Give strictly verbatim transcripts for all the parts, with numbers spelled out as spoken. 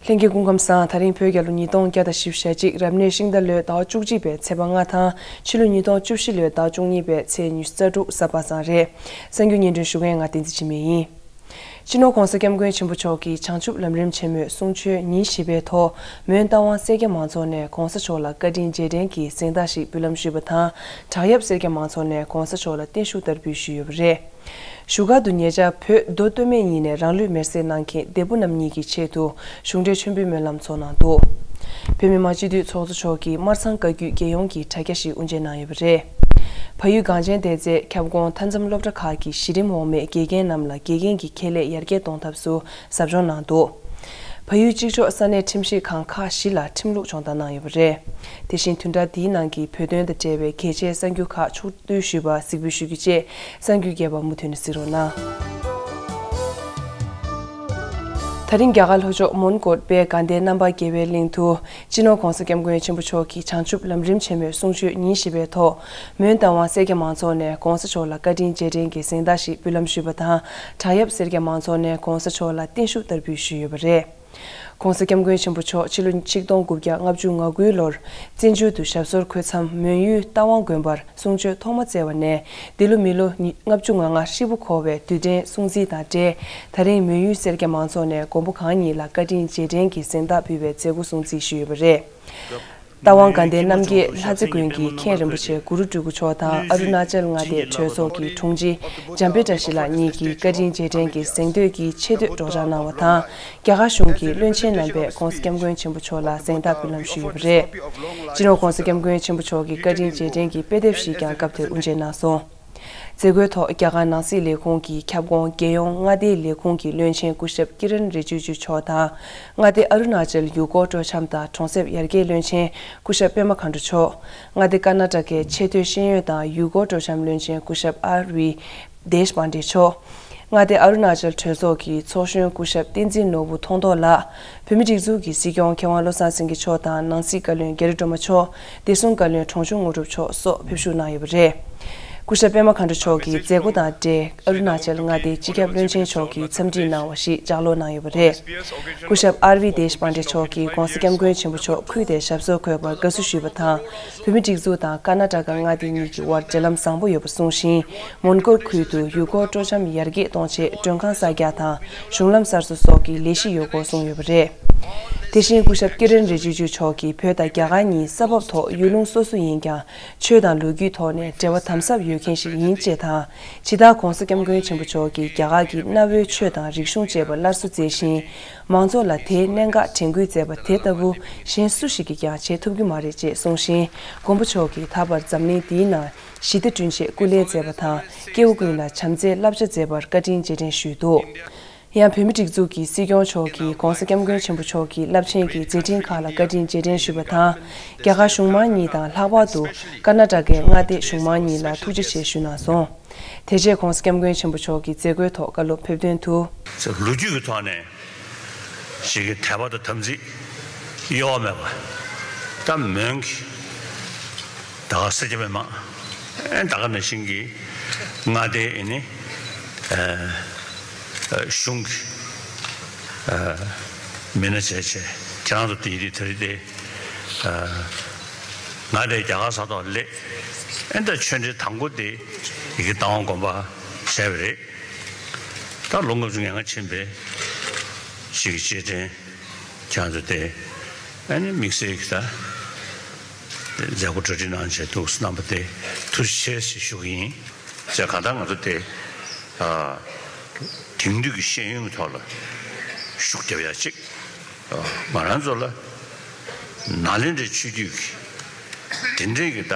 ལྷན་རྒྱས་སྐུ་ཁམས་བཟང་། ད་རིང་བོད་རྒྱལ་ལོ་ཉིས་སྟོང་བརྒྱ་དང་བཞི་བཅུ་ཞེ་གཅིག་རབ་གནས་ཤིང་རྟ་ལོའི་ཟླ་བ་བཅུ་གཅིག་པའི་ཚེས་པ་ལྔ་དང་ཕྱི་ལོ་ཉིས་སྟོང་བཅུ་བཞི་ལོའི་ཟླ་བ་བཅུ་གཉིས་པའི་ཚེས་ཉི་ཤུ་རྩ་དྲུག་གཟའ་པ་སངས་རེད། གསར་འགྱུར་སྙན་སྒྲོན་ཞུ་མཁན་ང་བསྟན་འཛིན་འཆི་མེད་ཡིན། སྤྱི་ནོར་༸གོང་ས་༸སྐྱབས་མགོན་ཆེན་པོ་མཆོག་གིས་བྱང་ཆུབ་ལམ་རིམ་ཆེན་མོའི་གསུང་ཆོས་ཉིན་བཞི་པའི་ཐོག་མོན་རྟ་དབང་སེར་སྐྱ་མང་ཚོགས་ནས་༸གོང་ས་མཆོག་ལ་བཀའ་དྲིན་རྗེས་དྲན་གྱི་གཟེངས་རྟགས་ཤིག་འབུལ་ལམ་ཞུས་པ་དང་། བྲག་གཡབ་སེར་སྐྱ་མང་ཚོགས་ནས་༸གོང་ས་མཆོག་ལ་བརྟན་བཞུགས་བསྟར་འབུལ་ཞུས་ཡོད་པ་རེད། བཞུགས་སྒར་དུ་ཉེ་ཆར་བོད་མདོ་སྟོད་སྨད་གཉིས་ནས་རང་ལུས་མེར་སྲེག་གནང་མཁན་འདས་པོ་རྣམ་གཉིས་ཀྱི་ཆེད་དུ་གཞུང་འབྲེལ་མཆོད་འབུལ་སྨོན་ལམ་ཚོགས་གནང་འདུག་བོད་མི་མང་སྤྱི་འཐུས་ཚོགས་གཙོ་མཆོག་གིས་སྨར་ཚང་བཀའ་བརྒྱུད་རྒྱལ་ཡོངས་ཀྱི་དྲ་རྒྱ་ཞིག་དབུ་འབྱེད་གནང་ཡོད་པ་རེད། བལ་ཡུལ་གངས་ཅན་བདེ་རྩའི་ཁྱབ་ཁོངས་མཐའ་མཚམས་སློབ་གྲྭ་ཁག་གི་གཞི་རིམ་འོག་མའི་དགེ་རྒན་རྣམས་ལ་དགེ་རྒན་གྱི་ཁྱད་ལས་ཡར་རྒྱས་གཏོང་ཐབས་སུ་ཟབ་སྦྱོང་གནང་འདུག་བལ་ཡུལ་གཅིག་ལྕོགས་ས་གནས་ཁྲིམས་ཞིབ་ཁང་ཁག་བཞི་ལ་ཁྲིམས་ལུགས་སྦྱོང་བརྡར་གནང་ཡོད་པ་རེད། དེ་བཞིན་བདུན་ཕྲག་འདིའི་ནང་གི་བོད་དོན་དང་འབྲེལ་བའི་གལ་ཆེའི་གསར་འགྱུར་ཁག་ཕྱོགས་བསྡུས་ཞུས་པ་གཟིགས་འབུལ་ཞུ་རྒྱུ་བཅས་གསར་འགྱུར་རྒྱས་པ་མུ་མཐུད་ནས་གཟིགས་རོགས་གནང་། ད་རིང་རྒྱ་གར་ལྷོ་ཕྱོགས་མོན་གྷོ་པའི་དགའ་ལྡན་རྣམ་པར་རྒྱལ་བའི་གླིང་དུ་སྤྱི་ནོར་༸གོང་ས་༸སྐྱབས་མགོན་ཆེན་པོ་མཆོག་གི་བྱང་ཆུབ་ལམ་རིམ་ཆེན་མོའི་གསུང་ཆོས་ཉིན་བཞི་པའི་ཐོག་མོན་རྟ་དབང་སེར་སྐྱ་མང་ཚོགས་ནས་༸གོང་ས་མཆོག་ལ་བཀའ་དྲིན་རྗེས་དྲན་གྱི་གཟེངས་རྟགས་ཤིག་འབུལ་ལམ་ཞུས་པ་དང་། བྲག་གཡབ་སེར་སྐྱ་མང་ཚོགས་ནས་༸གོང་ས་མཆོག་ལ་བརྟན་བཞུགས་བསྟར་འབུལ་ཞུས་ཡོད་པ་རེད། ༸གོང་ས་༸སྐྱབས་མགོན་ཆེན་པོ་མཆོག་ཕྱི་ལོ་ཆིག་སྟོང་དགུ་བརྒྱ་ལྔ་བཅུ་ང་དགུའི་ལོར་བཙན་བྱོལ་དུ་ཞབས་སོར་འཁོད་མཚམས། མོན་ཡུལ་རྟ་དབང་དགོན་པར་གསུང་ཆོས་ཐོག་མ་སྩལ་བ་ནས། འདི་ལོ་མི་ལོ་ཉི་ལྔ་བཅུ་ང་ལྔ་ཧྲིལ་པོ་འཁོར་བའི་དུས་དྲན་སྲུང་བརྩི་དང་འབྲེལ། ད་རིང་མོན་ཡུལ་སེར་སྐྱ་མང་ཚོགས་ནས་མགོན་པོ་གང་ཉིད་ལ་བཀའ་དྲིན་རྗེས་དྲན་གྱི་གཟེངས་རྟགས་འབུལ་བའི་མཛད་སྒོ་སྲུང་བརྩི་ཞུས་ཡོད་པ་རེད། རྟ་དབང་དགའ་ལྡན་རྣམ་རྒྱལ་ལྷ་རྩེ་དགོན་གྱི་མཁན་རིན་པོ་ཆེ་གུ་རུ་སྤྲུལ་སྐུ་མཆོག་དང་ཨ་རུ་ན་ཅལ་མངའ་སྡེའི་གྲོས་ཚོགས་ཀྱི་དྲུང་ཆེ་འཇམ་དཔལ་བཀྲ་ཤིས་ལགས་གཉིས་ཀྱིས་བཀའ་དྲིན་རྗེས་དྲན་གྱི་གཟེངས་བསྟོད་ཀྱི་ཆེ་བསྟོད་སྒྲོག་སྦྱང་གནང་བ་དང་། རྒྱ་གར་གཞུང་གི་བློན་ཆེན་རྣམ་པས་༸གོང་ས་༸སྐྱབས་མགོན་ཆེན་པོ་མཆོག་ལ་གཟེངས་རྟགས་འབུལ་ལམ་ཞུས་ཡོད་པ་རེད། སྤྱི་ནོར་༸གོང་ས་༸སྐྱབས་མགོན་ཆེན་པོ་མཆོག་གི་བཀའ་དྲིན་རྗེས་དྲན་གྱི་དཔེ་དེབ་ཞིག་ཀྱང་སྐབས་དེར་དབུ་འབྱེད་གནང་སོང་། མཛད་སྒོའི་ཐོག་རྒྱ་གར་ནང་སྲིད་ལས་ཁུངས་ཀྱི་ཁྱབ་ཁོངས་རྒྱལ་ཡོངས་མངའ་སྡེའི་ལས་ཁུངས་ཀྱི་བློན་ཆེན་སྐུ་ཞབས་ཀི་རན་རི་ཇི་ཇུ་མཆོག་དང་། མངའ་སྡེ་ཨ་རུ་ན་ཅལ་ཡུལ་སྐོར་སྤྲོ་འཆམ་དང་གྲོང་གསེབ་ཡར་རྒྱས་བློན་ཆེན་སྐུ་ཞབས་པད་མ་མཁའ་འགྲོ་མཆོག་མངའ་སྡེ་ཀར་ན་ཊ་ཀའི་ཆེས་མཐོའི་ཤེས་ཡོན་དང་ཡུལ་སྐོར་སྤྲོ་འཆམ་བློན་ཆེན་སྐུ་ཞབས་ཨར་ཝི་དེཤ་པཱན་ཌེ་མཆོག་མངའ་སྡེ་ཨ་རུ་ན་ཅལ་གྲོས་ཚོགས་ཀྱི་ཚོགས་གཞོན་སྐུ་ཞབས་བསྟན་འཛིན་ནོར་བུ་མཐོང་རྡོར་ལགས། བོད་མི་སྒྲིག་འཛུགས་ཀྱི་སྲིད་སྐྱོང་མཁས་དབང་བློ་བཟང་སེང་གེ་མཆོག་དང་ནང་སྲིད་བཀའ་བློན་རྒྱ་རི་སྒྲོལ་མ་མཆོག་བདེ་སྲུང་བཀའ་བློན་དྲུང་ཆུང་དངོས་གྲུབ་མཆོག་སོགས་ཕེབས་ཞུགས་གནང་ཡོད་པ་རེད། སྐུ་ཞབས་པད་མ་མཁའ་འགྲོ་མཆོག་གིས་མཛད་སྒོ་དང་འབྲེལ་ཨ་རུ་ན་ཅལ་མངའ་སྡེའི་སྤྱི་ཁྱབ་བློན་ཆེན་མཆོག་གིས་འཚམས་འདྲི་གནང་བ་ཞིག་ལྕགས་ལོག་གནང་ཡོད་པ་རེད། སྐུ་ཞབས་ཨར་ཝི་དེཤ་པཱན་ཌེ་མཆོག་གིས་༸གོང་ས་༸སྐྱབས་མགོན་ཆེན་པོ་མཆོག་ཁུལ་དེར་ཞབས་སོར་འཁོད་པར་དགའ་བསུ་ཞུས་པ་དང་། བོད་མི་སྒྲིག་འཛུགས་དང་ཀར་ན་ཊ་ཀ་མངའ་སྡེ་གཉིས་ཀྱི་དབར་འབྲེལ་ལམ་བཟང་པོ་ཡོད་པ་གསུངས་ཤིང་། མོན་གྷོ་ཁུལ་དུ་ཡུལ་སྐོར་སྤྲོ་འཆམ་ཡར་རྒྱས་གཏོང་ཆེད་མགྲོན་ཁང་གསར་རྒྱག་དང་གཞུང་ལམ་གསར་བཟོ་སོགས་ཀྱི་ལས་གཞི་ཡོད་སྐོར་གསུངས་ཡོད་པ་རེད། དེ་བཞིན་སྐུ་ཞབས་ཀི་རན་རི་ཇི་ཇུ་མཆོག་གིས་བོད་དང་རྒྱ་གར་གཉིས་ས་བབ་ཐོག་ཡུལ་ལུང་སོ་སོ་ཡིན་ཀྱང་ཆོས་དང་ལོ་རྒྱུས་ཐོག་ནས་འབྲེལ་བ་དམ་ཟབ་ཡོད་མཁན་ཞིག་ཡིན་ཅེས་དང་། ཇི་ལྟར་༸གོང་ས་༸སྐྱབས་མགོན་ཆེན་པོ་མཆོག་གིས་རྒྱ་གར་གྱི་གནའ་བོའི་ཆོས་དང་རིག་གཞུང་བཅས་པ་སླར་གསོ་མཛད་ཞིང་། མང་ཚོགས་ལ་དེའི་གནད་འགག་དྲན་སྐུལ་མཛད་པ་དེ་ལྟ་བུ་གཞན་སུ་ཞིག་གིས་ཀྱང་བྱེད་ཐུབ་རྒྱུ་མ་རེད་ཅེས་གསུངས་ཤིང་། མགོན་པོ་མཆོག་གིས་ད་བར་འཛམ་གླིང་འདིའི་ནང་ཞི་བདེ་བསྐྲུན་ཆེད་སྐུ་ལས་མཛད་པ་དང་། སྐྱེ་བོ་ཀུན་ལ་བྱམས་བརྩེའི་བསླབ་བྱ་མཛད་པར་བཀའ་དྲིན་རྗེས་དྲན་ཞུས་འདུག་ཡང་བོད་མི་སྒྲིག་འཛུགས་ཀྱི་སྲིད་སྐྱོང་མཆོག་གིས་༸གོང་ས་༸སྐྱབས་མགོན་ཆེན་པོ་མཆོག་གི་རླབས་ཆེན་གྱི་མཛད་འཕྲིན་ཁག་ལ་བཀའ་དྲིན་རྗེས་དྲན་ཞུས་པ་དང་། རྒྱ་གར་གཞུང་མང་གཉིས་དང་ལྷག་པར་དུ་ཀར་ན་ཊ་ཀའི་མངའ་སྡེ་གཞུང་མང་གཉིས་ལ་ཐུགས་རྗེ་ཆེ་ཞུས་གནང་སོང་། དེ་རྗེས་༸གོང་ས་༸སྐྱབས་མགོན་ཆེན་པོ་མཆོག་གིས་མཛད་སྒོའི་ཐོག་བཀའ་སློབ་ཕེབས་དོན་དུ། ལོ་རྒྱུས་ཀྱི་ཐོག་ནས་ཞིག་གི་དད་པ་དང་དམ་ཚིག་གཡོ་བ་མེད་པ། ད་མོན་གྱི་ད་ག་སེར་སྐྱ་པད་མ་ཨེ་ད་ག་ནང་བཞིན་གྱི་མངའ་སྡེ་ཨེ་ནི་ཨ་གཞུང་གི་ཨ་མི་སྣ་བྱས་བྱས་ཁྱེད་རང་ཚོ་དེ་ཡི་དེ་རིགས་དེ་ཨ་མངའ་སྡེ་རྒྱ་གར་ས་ཐོག་སླེབས་ཨེ་ད་ཆོས་འབྲེལ་དང་པོ་དེ་ཡི་གེ་རྟ་དབང་དགོན་པ་བྱས་པ་རེད། ད་ལོ་ལྔ་བཅུ་ང་ལྔ་ཕྱིན་པའི་ཞིག་གི་རྗེས་དྲན་ཁྱེད་རང་ཚོ་དེ་ཨ་ནི་དམིགས་བསལ་གྱི་ད་མཛད་སྒོ་གྲ་སྒྲིག་གནང་བྱས་འདུག་རྣམ་པ་དེ་ཐུགས་རྗེ་ཆེ་ཞེས་ཞུ་གི་ཡིན། ཅེས་གང་ལྟར་ང་ཚོ་དེ་ཨ་དེང་དུས་ཀྱི་ཤེས་ཡོན་གྱི་ཐོག་ལ་ཤུགས་རྒྱབ་ཡ་གཅིག་ཨ་ང་རང་ཚོ་ལ་ནཱ་ལེནྡྲའི་ཆོས་བརྒྱུད་ཀྱི་དེ་འདྲའི་གི་ད་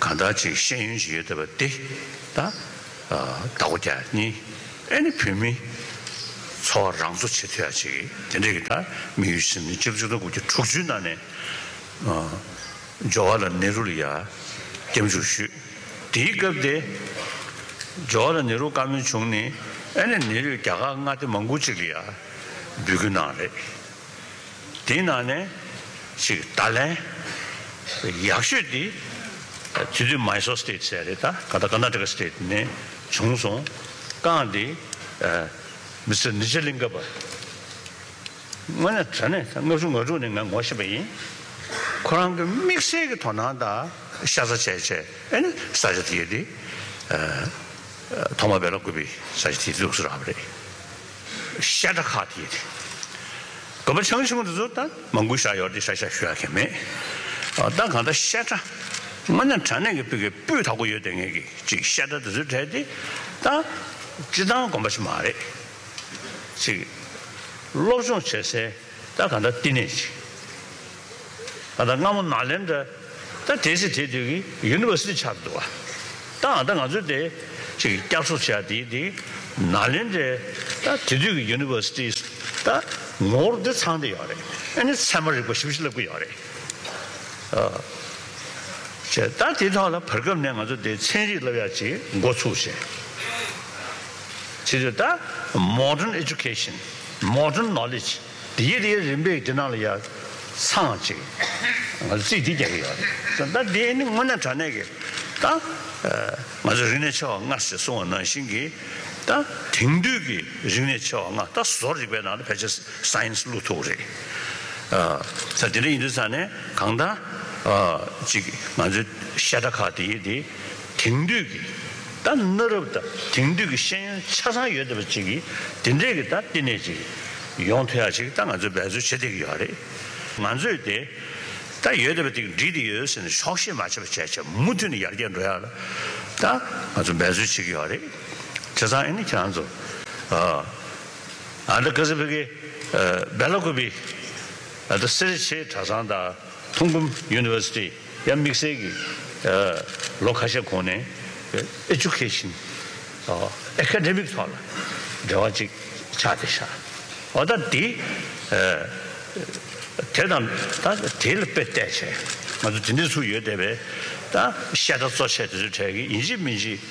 གང་ལྟར་ཅིག་ཤེས་ཡོན་ཞིག་ཡོད་བསྡད་པ་དེ་ད་ཨ་བདག་པོ་རྒྱག་ཡ་གཉིས། ཨེ་ནི་བོད་མི་འཚོ་བ་རང་གཙོ་བྱེད་ཐུབ་ཡ་ཅིག་དེ་འདྲའི་གི་ད་དམིགས་ཡུལ་ཟིན་ནས་ཆིག་སྟོང་དགུ་བརྒྱ་དྲུག་ཅུའི་ནང་ནས་ཨ་ཇོ་ཧ་ལ་ནེ་རུ་ལ་ཡ་སྐྱབས་འཇུག་ཞུས། དེའི་སྐབས་དེ་ཇོ་ཧ་ལ་ནེ་རུ་བཀའ་མོལ་བྱུང་ནས་ཨེ་ནི་ནེ་རུས་རྒྱ་གར་མངའ་སྡེ་མང་པོ་ཅིག་ལ་ཡ་འབོད་སྐུལ་གནང་རེད། དེའི་ནང་ནས་ཅིག་བརྡ་ལན་ཡག་ཤོས་དེ་དེ་དུས་མའི་སོར་སི་ཊེཊ་ཟེར་རེད། ད་ག་ད་ཀར་ནཱ་ཊ་ཀ་སི་ཊེཊ་ནས་བྱུང་སོང་། རྐང་དེ་མི་སི་ཊར་ནི་ཇ་ལིང་ག་པ། དངོས་གནས་དྲང་གནས་ལྔ་བཅུ་ང་དྲུག་ནས་ང་ངོ་ཤེས་པ་ཡིན། ཁོ་རང་གི་དམིགས་བསལ་གྱི་དོ་སྣང་དང་ཤ་ཚ་བྱས་བྱས་ཨེ་ནི་ས་ཆ་དེ་ཡོད་དེ། ཐོག་མ་བེ་ལ་ཀུ་པི་ས་ཆ་དེ་ལུགས་སུ་རག་པ་རེད། བཤད་གྲྭ་ཁག་དེ་ཡོད་དེ། དགོན་པ་ཆུང་ཆུང་དེ་ཚོ་ད་མང་པོ་བཞག་ཡོད་དེ་ཤ་ཤ་ཞུ་ཡ་གི་མེད། ད་གང་ལྟར་བཤད་གྲྭ་དངོས་གནས་དྲང་གནས་ཀྱི་སྤུས་ཀའི་སྤུས་དག་པོ་ཡོད་དེ་ངེད་ཀྱི་ཅིག་བཤད་གྲྭ་དེ་ཚོའི་གྲས་དེ་ད་སྤྱི་བཏང་དགོན་པ་ཞིག་མ་རེད། ཅིག་སློབ་སྦྱོང་བྱེད་སའི་ད་གང་ལྟར་བསྟི་གནས་ཅིག་ད་ལྟ་སྔ་མོ་ནཱ་ལེནྡྲ་ད་དེ་སྲིད་དེ་དུས་ཀྱི་ཡུ་ནི་ཝར་སི་ཊི་ཆགས་འདུག་བ། ད་ད་ང་ཚོས་དེ་ཅིག་བསྐྱར་གསོ་བྱས་དེ་དེ་ནཱ་ལེནྡྲའི་ད་དེ་དུས་ཀྱི་ཡུ་ནི་ཝར་སི་ཊི་ད་ངོ་བོ་འདི་ཚང་བསྡད་ཡོད་རེད། ཨ་ནི་ཚད་མ་རིག་པ་ཞིབ་ཞིབ་བསླབ་ཀྱི་ཡོད་རེད། ཨ། བྱས་ད་དེ་ཐོག་ལ་བར་སྐབས་ནས་ང་ཚོ་དེ་ཚན་རིག་བསླབ་ཡག་ཅིག་འགོ་ཚུགས་བྱས། བྱས་ཙང་ད་modern education, modern knowledge དེ་ཡི་དེ་རིམ་པས་དེ་ནང་ལ་ཡ་ཚང་ཅིག་ང་ཚོ་རྩིས་དེ་རྒྱག་གི་ཡོད་རེད། ད་དེ་ནི་དངོས་གནས་དྲང་གནས་ཀྱི་ད་ང་ཚོ་རིག་གནས་ཆེ་བ་ལྔ་ཞེས་གསུངས་པ་ནང་བཞིན་གྱི་ད་དེང་དུས་ཀྱི་རིག་གནས་ཆེ་བ་ལྔ་ད་བཟོ་རིག་པའི་ནང་ལ་ཕལ་ཆེར་སའེན་སི་བླུག་ཐུབ་རེད། ས་དེ་འདྲ་ཡིན་དུས་ཙང་ནས་གང་ལྟར་ཅིག་ང་ཚོའི་བཤད་གྲྭ་ཁག་དེ་ཡི་དེ་དེང་དུས་ཀྱི་ད་གནའ་རབས་དང་དེང་དུས་ཀྱི་ཤེས་ཡོན་ཆ་ཚང་ཡོད་བསྡད་པ་ཅིག་གིས་དེ་འདྲས་ཀྱི་ད་བསྟི་གནས་ཅིག་ཡོང་ཐུབ་ཡག་ཅིག་ད་ང་ཚོས་འབད་རྩོལ་བྱེད་བསྡད་ཀྱི་ཡོད་རེད། ང་ཚོས་དེ་ད་ཡོད་བསྡད་པ་དེ་འགྲིག་བསྡད་ཡོད་ཟེར་ནས་ཆོག་ཤེས་མ་བྱས་པ་བྱས་བྱས་མུ་མཐུད་ནས་ཡར་རྒྱས་འགྲོ་ཡག་ལ་ད་ང་ཚོ་འབད་རྩོལ་བྱེད་ཀྱི་ཡོད་རེད། བྱས་ཙང་ཨ་ནི་ཁྱེད་རང་ཚོ་ཨ་ད་ག་ཚོད་ཕ་གི་བེ་ལ་ཀུ་པི་ཨ་ད་སེར་བྱེས་གྲྭ་ཚང་དང་ཐུང་ཀུམ་ཡུ་ནི་ཝར་སི་ཊི་ཡང་དམིགས་བསལ་གྱི་ལོ་ཁ་ཤས་གོང་ནས་ཨེ་ཇུ་ཀེ་ཤན་ཨེ་ཀ་ཌེ་མིག་ཐོག་ལ་འབྲེལ་བ་ཅིག་ཆགས་བསྡད་ཤག་འོ་ད་འདི་དེ་དང་ད་དེ་ལ་དཔེ་བལྟས་བྱས་ང་ཚོ་དེ་འདྲའི་ཚུགས་ཡོད་བསྡད་པས་ད་བཤད་གྲྭ་གཙོ་ཆེ་དེ་ཚོའི་གྲས་ཀྱི་ཡིན་གཅིག་མིན་གཅིག་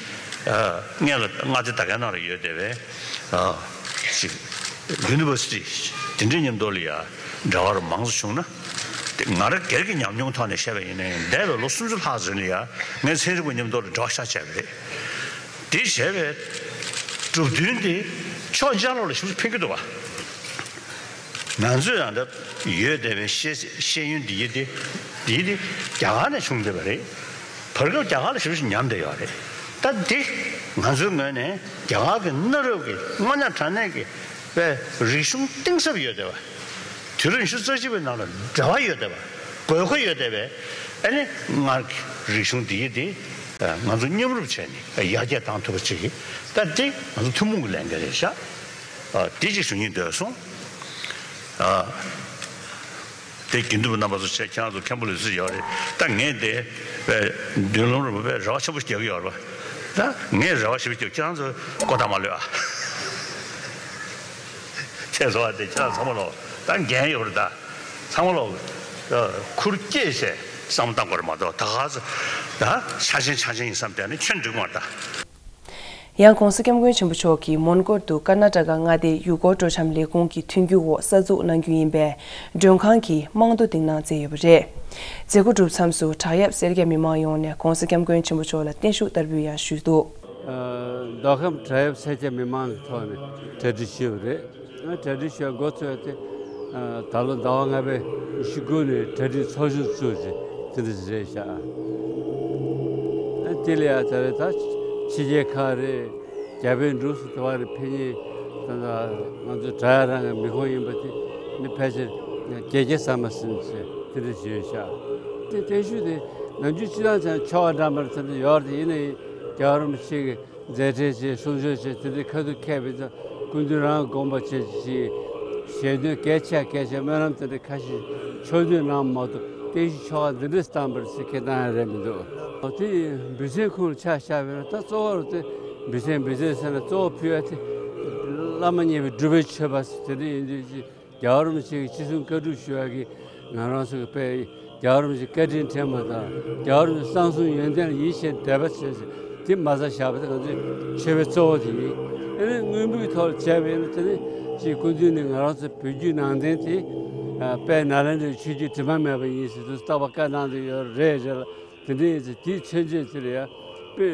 སྔོན་ལ་མངའ་སྡེ་ད་གའི་ནང་ལ་ཡོད་བསྡད་པས་ཅིག་ཡུ་ནི་ཝར་སི་ཊི་དེ་འདྲའི་མཉམ་དུ་ལ་ཡ་འབྲེལ་བ་མང་ཙམ་བྱུང་ན། དེ་ང་རང་སྒེར་གྱི་ཉམས་མྱོང་ཐོག་ནས་བཤད་པ་ཡིན་ན་ཡང་འདས་པའི་ལོ་སུམ་ཅུ་ལྷག་ཙམ་ལ་ཡ་ངས་ཚན་རིག་པ་མཉམ་དུ་ལ་འབྲེལ་བ་ཤ་བྱས་པ་རེད། དེ་བྱས་པའི་གྲུབ་དོན་དེ་ཕྱོགས་གཅིག་ལོག་ལ་ཞིབ་ཞིབ་ཕན་གྱི་འདུག་བ། ང་ཚོས་ཡང་ད་ཡོད་བསྡད་པའི་ཤེས་ཤེས་ཡོན་འདི་ཡི་དེ་འདི་ཡི་དེ་རྒྱ་གར་ནས་བྱུང་བསྡད་པ་རེད། བར་སྐབས་རྒྱ་གར་ལ་ཞིབ་ཞིབ་ཉམས་བསྡད་ཡོད་རེད། ད་འདི་ང་ཚོའི་ངོས་ནས་རྒྱ་གར་གྱི་གནའ་རབས་ཀྱི་དངོས་གནས་དྲང་གནས་ཀྱི་པའི་རིག་གཞུང་གཏིང་ཟབ་ཡོད་བསྡད་པ། དུས་རབས་ཉི་ཤུ་རྩ་གཅིག་པའི་ནང་ལ་འབྲེལ་བ་ཡོད་བསྡད་པ། དགོས་མཁོ་ཡོད་བསྡད་པའི་ཨ་ནི་སྔར་གྱི་རིག་གཞུང་འདི་ཡི་དེ་ང་ཚོ་མཉམ་རུབ་བྱས་ནས་ཡར་རྒྱས་བཏང་ཐུབ་པ་ཅིག་ད་འདི་ང་ཚོ་ཐུན་མོང་གི་ལས་འགན་རེད་ཤག་འདི་ཅིག་ཞུ་སྙིང་འདོད་སོང་། དེ་དགེ་འདུན་པ་རྣམ་པ་ཚོ་བྱས་ཁྱེད་རང་ཚོ་མཁན་པོ་ལུས་རྩིས་ཡོད་རེད། ད་ངས་དེ་དཔེ་མདུན་ལམ་རུ་དཔེ་རེ་བ་ཆེན་པོ་རྒྱག་གི་ཡོད་རེད་པ། ད་ངས་རེ་བ་ཞེ་པོ་རྒྱབ་ཁྱེད་རང་ཚོ་ཀོ་ཐག་མ་ལོས་ཨ། ཁྱེད་ཚོ་བ་དེ་ཁྱེད་རང་ཚང་མ་ལོ་ད་འགན་ཡོད་རེད། ད་ཚང་མ་ལོ་ཁུར་སྐྱེས་བྱས་བསམ་བློ་བཏང་དགོས་རེད་མ་གཏོགས་ད་ག་ཚོད་ད་ཆ་ཆེན་ཆ་ཆེན་ཡིན་བསམ་བསྡད་ནས་ཁྱོན་འགྲིག་མ་རེད་ད། ཡང་༧གོང་ས་༧སྐྱབས་མགོན་ཆེན་པོ་མཆོག་གིས་མོན་གྷོ་དུ་ཀར་ནཱ་ཊ་ཀ་མངའ་སྡེའི་ཡུལ་སྐོར་སྤྲོ་འཆམ་ལས་ཁུངས་ཀྱི་མཐུན་འགྱུར་འོག་གསར་འཛུགས་གནང་རྒྱུ་ཡིན་པས། མགྲོན་ཁང་གིས་རྨང་རྡོ་བཏིང་གནང་མཛད་ཡོད་པ་རེད། མཛད་སྒོ་གྲུབ་མཚམས་སུ་བྲག་གཡབ་སེར་སྐྱ་མི་མང་ཡོངས་ནས་༧གོང་ས་༧སྐྱབས་མགོན་ཆེན་པོ་མཆོག་ལ་བརྟན་བཞུགས་བསྟར་འབུལ་ཡང་ཞུས་འདུག་མདོ་ཁམས་བྲག་གཡབ་སེར་སྐྱ་མི་མང་གི་ཐོག་ནས་གྲ་སྒྲིག་ཞུས་པ་རེད། ང་གྲ་སྒྲིག་ཞུ་འགོ་ཚུགས་ཏེ། ད་ལོ་ཟླ་བ་ལྔ་པའི་ཉི་ཤུ་དགུ་ནས་གྲ་སྒྲིག་ཚོགས་ཆུང་བཙུགས་ཏེ་དེ་འདྲ་ཞིག་རེད་ཤག་དེ་ལ་ཡང་ད་རེས་ད་ཕྱི་རྒྱལ་ཁག་རེད། རྒྱ་བལ་འབྲུག་སོགས་དེ་བ་རེ་ཕེབས་མཁན་ད་ང་ཚོ་དྲ་ཡ་རང་གི་མི་ཁོངས་ཡིན་པ་དེ་མི་ཕལ་ཆེར་བརྒྱད་བརྒྱ་ཟ་མ་ཟིན་ཟེར་དེ་འདྲ་ཞིག་ཡོད་ཤག་དེ་བརྟན་བཞུགས་དེ་ནམ་རྒྱུན་སྤྱི་བཏང་ཚང་ཆོ་ག་འདྲ་མར་དེ་འདྲ་ཡོད་རེད། ཡིན་ནའི་རྒྱལ་བ་རིན་པོ་ཆེ་གི་མཛད་འཕྲིན་ཆེ་གསུང་ཆོས་ཆེ་དེ་འདྲའི་ཁ་ཐུག་མཁས་པའི་ཚོ་སྐུ་མདུན་རང་དགོངས་པ་ཆེ་ཞིག་ཞལ་འདོན་གལ་ཆེ་གལ་ཆེ་སྨོན་ལམ་དེ་འདྲ་ཁ་ཤས་ཕྱོགས་བསྡུས་གནང་མ་གཏོགས་བརྟན་བཞུགས་ཆོ་ག་འདི་འདྲ་བཏང་པར་ཟེར་ཁེལ་གཏོང་ཡ་རེད་མི་འདུག་དེ་འབུལ་ཚན་ཁོངས་ལ་ཆ་བཞག་པ་ཡིན་ན་ད་གཙོ་བོར་དེ་འབུལ་ཚན་འབུལ་ཚན་ཟེར་ན་གཙོ་བོ་ཕུལ་ཡ་དེ་བླ་མ་མཉེས་པའི་སྒྲུབ་པའི་མཆོད་པ་ཟེར་དེ་འདྲ་ཡིན་དུས་ཀྱི། རྒྱལ་བ་རིན་པོ་ཆེ་གི་ཅི་གསུང་བཀའ་སྒྲུབ་ཞུ་བ་གི་ང་རང་ཚོ་གི་དཔེ་རྒྱལ་བ་རིན་པོ་ཆེ་བཀའ་དྲིན་དྲན་པ་དང་རྒྱལ་བ་རིན་པོ་ཆེ་གསང་གསུམ་ཡོན་ཏན་ལ་ཡིད་ཆེས་དད་པ་བྱེད་ཟེར་དེ་མ་རྩ་བཞག་པ་དེ་ང་ཚོའི་མཆོད་པའི་གཙོ་བོ་དེ་ཡིན། ཨ་ནི་དངོས་པོའི་ཐོག་ལ་བྱས་པ་ཡིན་ན་དེ་ནི་ཅིག་སྐུ་མདུན་ནས་ང་རང་ཚོ་བོད་བརྒྱུད་ནང་བསྟན་དེ་དཔལ་ནཱ་ལེནྡྲའི་ཆོས་བརྒྱུད་དྲི་མ་མེད་པ་ཡིན་ཟེར་དུས་རྟག་པར་བཀའ་གནང་བསྡད་ཡོད་རེད་རེད་ལ། དེ་འདྲའི་ཡིན་ཚེ་དེའི་མཚོན་བྱེད་དེ་ལ་ཡང་དཔེ་